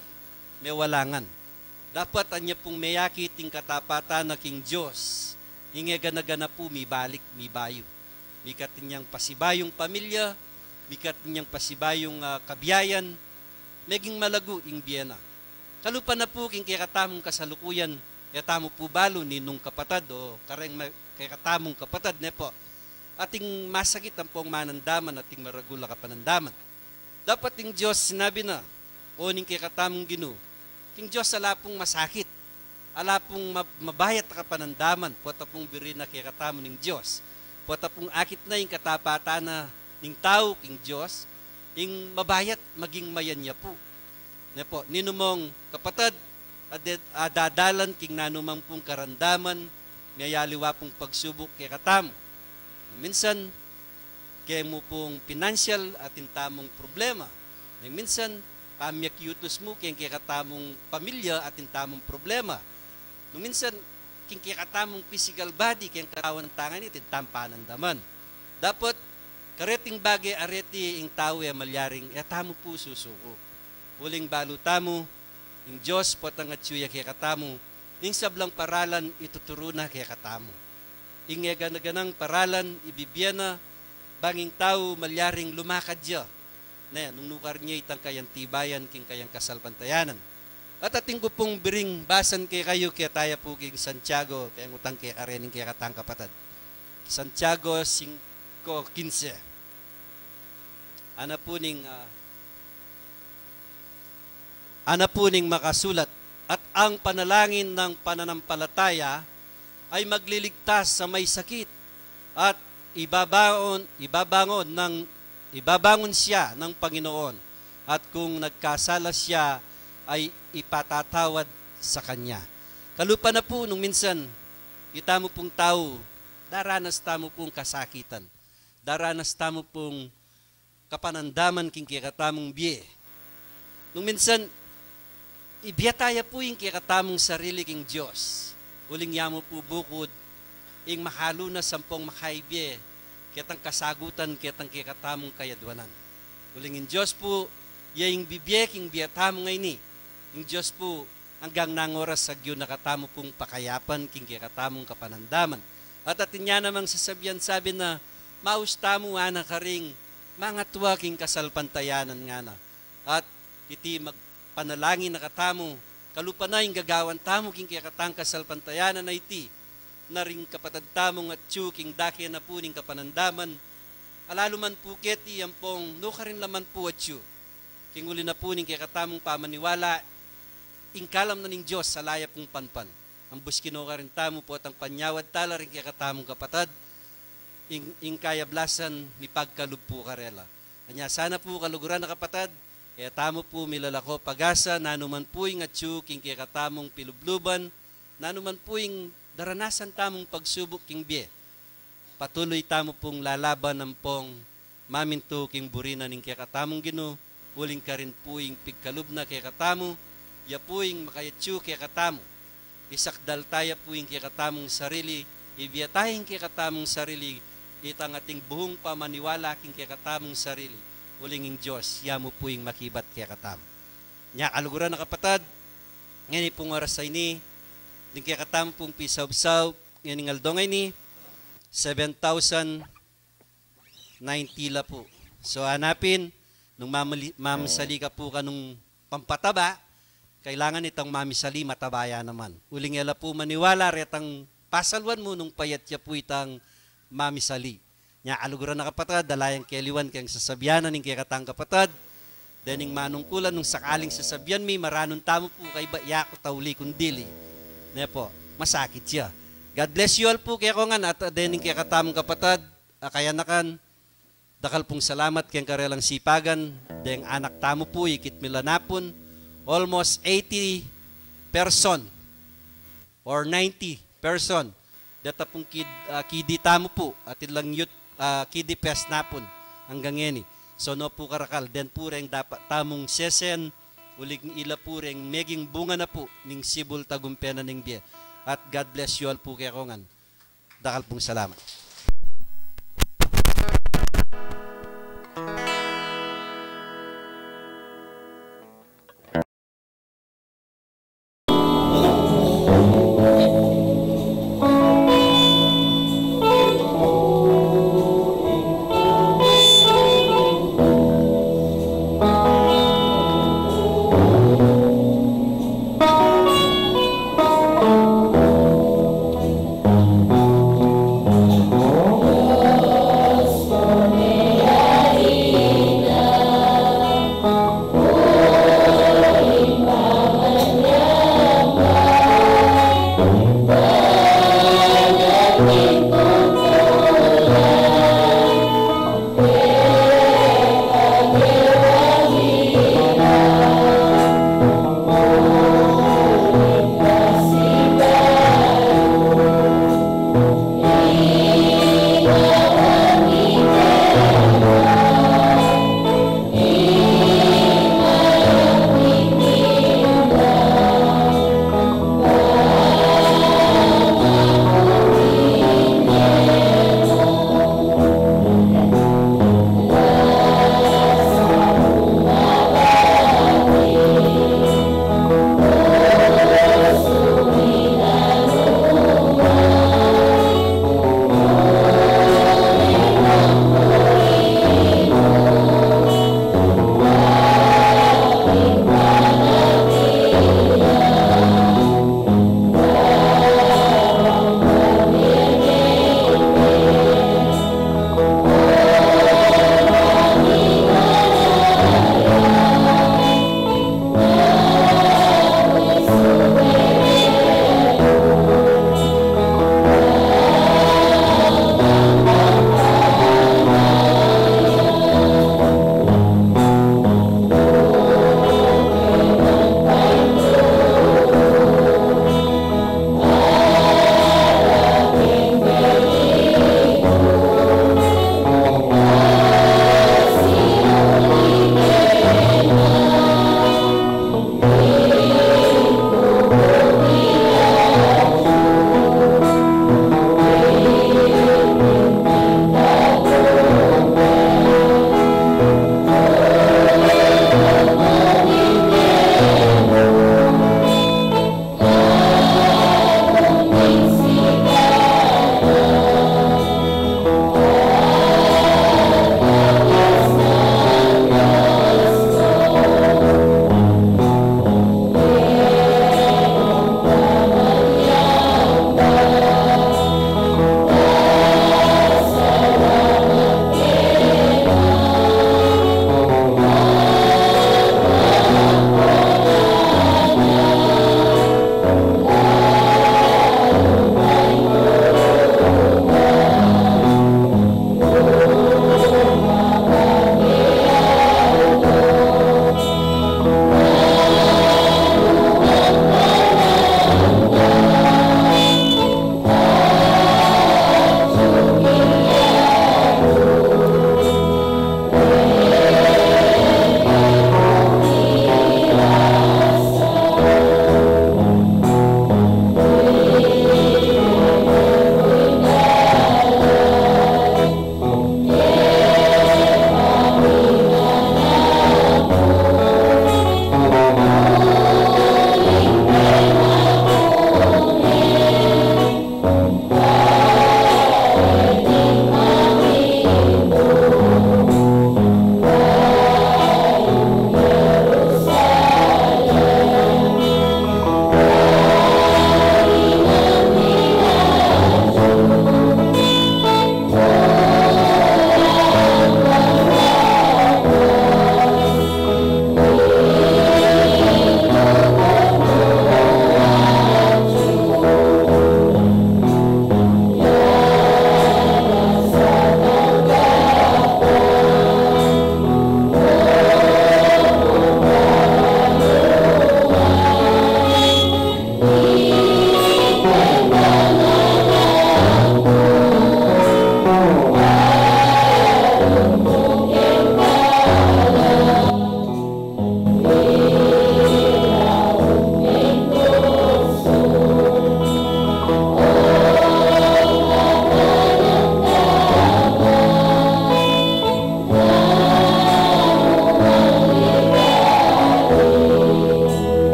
mewalangan. Dapat anya pung meyakit ing katapatan na king Dios, ing e gana-gana pu mibalik, mibayu. Mikat inyang pasibayung pamilya, mikat inyang pasibayung, ah, kabiayan, meging malagu ing bie na. Kalupa na pu king kekatamung kasalukuyan, e tamu pu balu ninung kapatad o kareng ma-, kekatamung kapatad, ne po. Ating masakit ampong manandaman, ating maragul a kapanandaman. Dapat ing Dios, sinabi na, o ning kekatamung Ginu, king Dios ala pung masakit, ala pung ma-, mabayat a kapanandaman, pota pung biri na kekatamu ning Dios, pota pung akit na ing katapatan na ning tau king Dios, ing mabayat maging mayan ya pu. Ne po, ninumong kapatad, ade-, adadalan king nanumang pung karandaman, miyayaliwa pung pagsubuk kekatamu. Minsan, kemu pung pinansyal atin tamung problema. Nung minsan, pamiakyutus mu, keng kekatamung pamilya atin tamung problema. Nung minsan, keng kekatamung physical body, keng katawan tangan, atin tamung panandaman. Dapat, kareting bage areti ing tau e malyaring, e tamu pu susuku. Uling balu tamu, ing Dios potang atyu ya kekatamu, ing sablang paralan ituturu na kekatamu. Ing e gana-ganang paralan ibibie na, bang ing tau malyaring lumakad ya. Ne, nung nukar nya itang kayang tibayan king kayang kasalpantayanan. At atin ku pung biring basan kekayu, keta ya pu king Santiago, keng utang kekare ning kekatang kapatad. Santiago singko kinse. Ana pu ning, ah, ana pu ning makasulat, at ang panalangin ng pananampalataya ay magliligtas sa may sakit, at ibabangon, ibabangon ng, ibabangon siya ng Panginoon, at kung nagkasala siya, ay ipatatawad sa kanya. Kalupa na pu nung minsan, itamu pung tau, daranas tamu pung kasakitan, daranas tamu pung kapanandaman king kekatamung bie. Nung minsan, ibie ta ya pu ing kekatamung sarili king Dios. Uling yamu pu bukud, ing mahalu na sampung makaibie, ketang kasagutan, ketang kekatamung kayadwanan. Uling ing Dios pu, ya ing bibie king bie tamu ngeni. Ing Dios pu, anggang nanung oras agyu na katamu pung pakayapan king kekatamung kapanandaman. At atin ya namang sasabian, sabi na, maus tamu ana karing mangatua king kasalpantayanan ngana. At iti magpanalangin na katamu, kalupa na ing gagawan tamu king kekatang kasalpantayanan a iti, na ring kapatad tamung atyu king dake na pu ning kapanandaman, alalu man pu keti ampong nukarin la man pu atyu. King uli na pu ning kekatamung pamaniwala, ing kalam na ning Dios ala ya pung panpan. Ambus kinukarin tamu potang panyawad tala ring kekatamung kapatad, ing, ing kayablasan mipagkalub pu karela. Anya sana pu kaluguran a kapatad, e tamu pu milalako pag-asa, nanuman pu ing atyu king kekatamung pilubluban, nanuman pu ing daranasan tamung pagsubuk king bie. Patuloy tamu pung lalaban ampong mamintu king buri na ning kekatamung Ginu, uling karin pu ing pigkalub na kekatamu, ya pu ing makayatyu kekatamu. Isakdal ta ya pu ing kekatamung sarili, ibie ta ing kekatamung sarili, itang ating buhung pamaniwala king kekatamung sarili, uling ing Dios, ya mu pu ing makibat kekatamu. Nya kaluguran a kapatad, ngeni pung oras a ini, ding kekatamu pung pisaubsaub, ngening aldo ngeni, seven thousand ninety la pu. So, hanapin, nung mamali-, mamisali ka pu kanung pampataba, kailangan itang mamisali, mataba ya naman. Uling e la pu maniwala retang pasaluan mu nung payat ya pu itang mamisali. Nya kaluguran a kapatad, ala yang keliwan keng sasabian na ning kekatang kapatad, dening manungkulan nung sakaling sasabian mi, maranun tamu pu kaybat ya ku tauli kung dili. Ne pu, masakit ya. God bless you all pu kekongan at, ah, dening kekatamung kapatad, a kayanakan, dakal pung salamat keng karelang sipagan, deng anak tamu pu, ikit mi la napun, almost eighty person or ninety person. Deta pung kid, ah, kidi tamu pu, atin lang youth, ah, kidi fest na pun anggang ngeni. So, no pu karakal, den pu reng dapat tamung sesen, uling ila pu reng meging bunga na pu ning sibul tagumpe na ning bie. At God bless you all pu kekongan. Dakal pung salamat.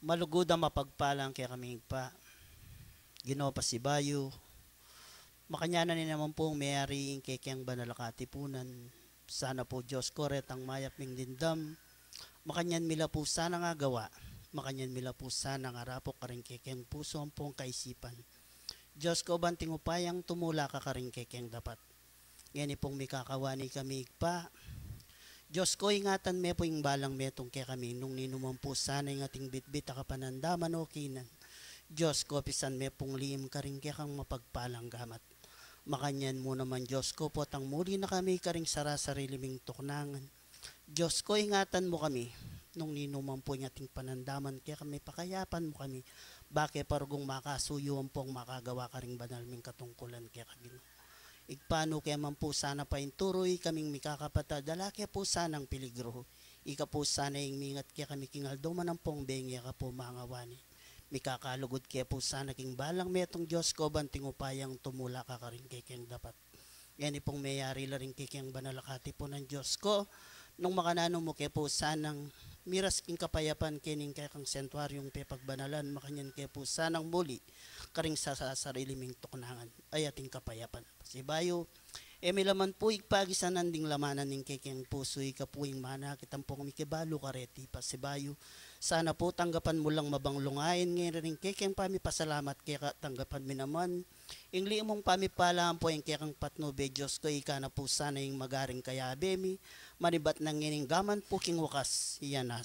Malugud a mapagpalang kekami, Ibpa. Ginu, pasibayu, makanyan na naman pung meyari ing kekeng banal a katipunan. Sana pu, Dios ku, retang mayap ming dimdam, makanyan mi la pu sanang agawa, makanyan mi la pu sanang arapuk karing kekeng pusu ampong kaisipan, Dios ku, banting upayang tumula ka karing kekeng dapat. Ngeni pung mikakawani kami, Ibpa, Dios ku, ingatan me pu ing balang metung kekami nung ninuman pu sana ing ating bitbit a kapanandaman o kinan. Dios ku, pisan me pung liim karing kekang mapagpalang gamat. Makanyan mu naman, Dios ku, potang muli na kami karing sarasarili ming tuknangan. Dios ku, ingatan mu kami nung ninuman pu ing ating panandaman kekami, pakayapan mu kami, bake pa rugung makasuyu ampong makagawa karing banal ming katungkulan keka, Ginu. Ibpa, nu ke man pu sana painturu ikaming mikakapatad a la ke pu sanang peligru, ika pu sana ing mingat kekami king aldo man ampong bengi e ka pu mangawani. Mikakalugud ke pu sana king balang metung, Dios ku, banting upayang tumula ka karing kekeng dapat. Ngeni pung meyari la ring kekeng banal a katipunan, Dios ku, nung makananu mu ke pu sanang miras king kapayapan kening kekang santuaryung pepagbanalan, makanyan ke pu sanang muli karing sarasarili ming tuknangan, ay ating kapayapan. Pasibayu, e mi la man pu, Ibpa, agisanan ding lamanan ning kekeng pusu, ika pu ing manakit ampong mikibalu kareti. Pasibayu, sana pu tanggapan mu lang mabanglung ain ngeni ring kekeng pamipasalamat keka, tanggapan mi naman ing liim mung pamipala ampong kekang patnube, Dios ku, ika na pu sana ing magaring kayabe mi, manibat na ngening gaman pu king wakas. Iya na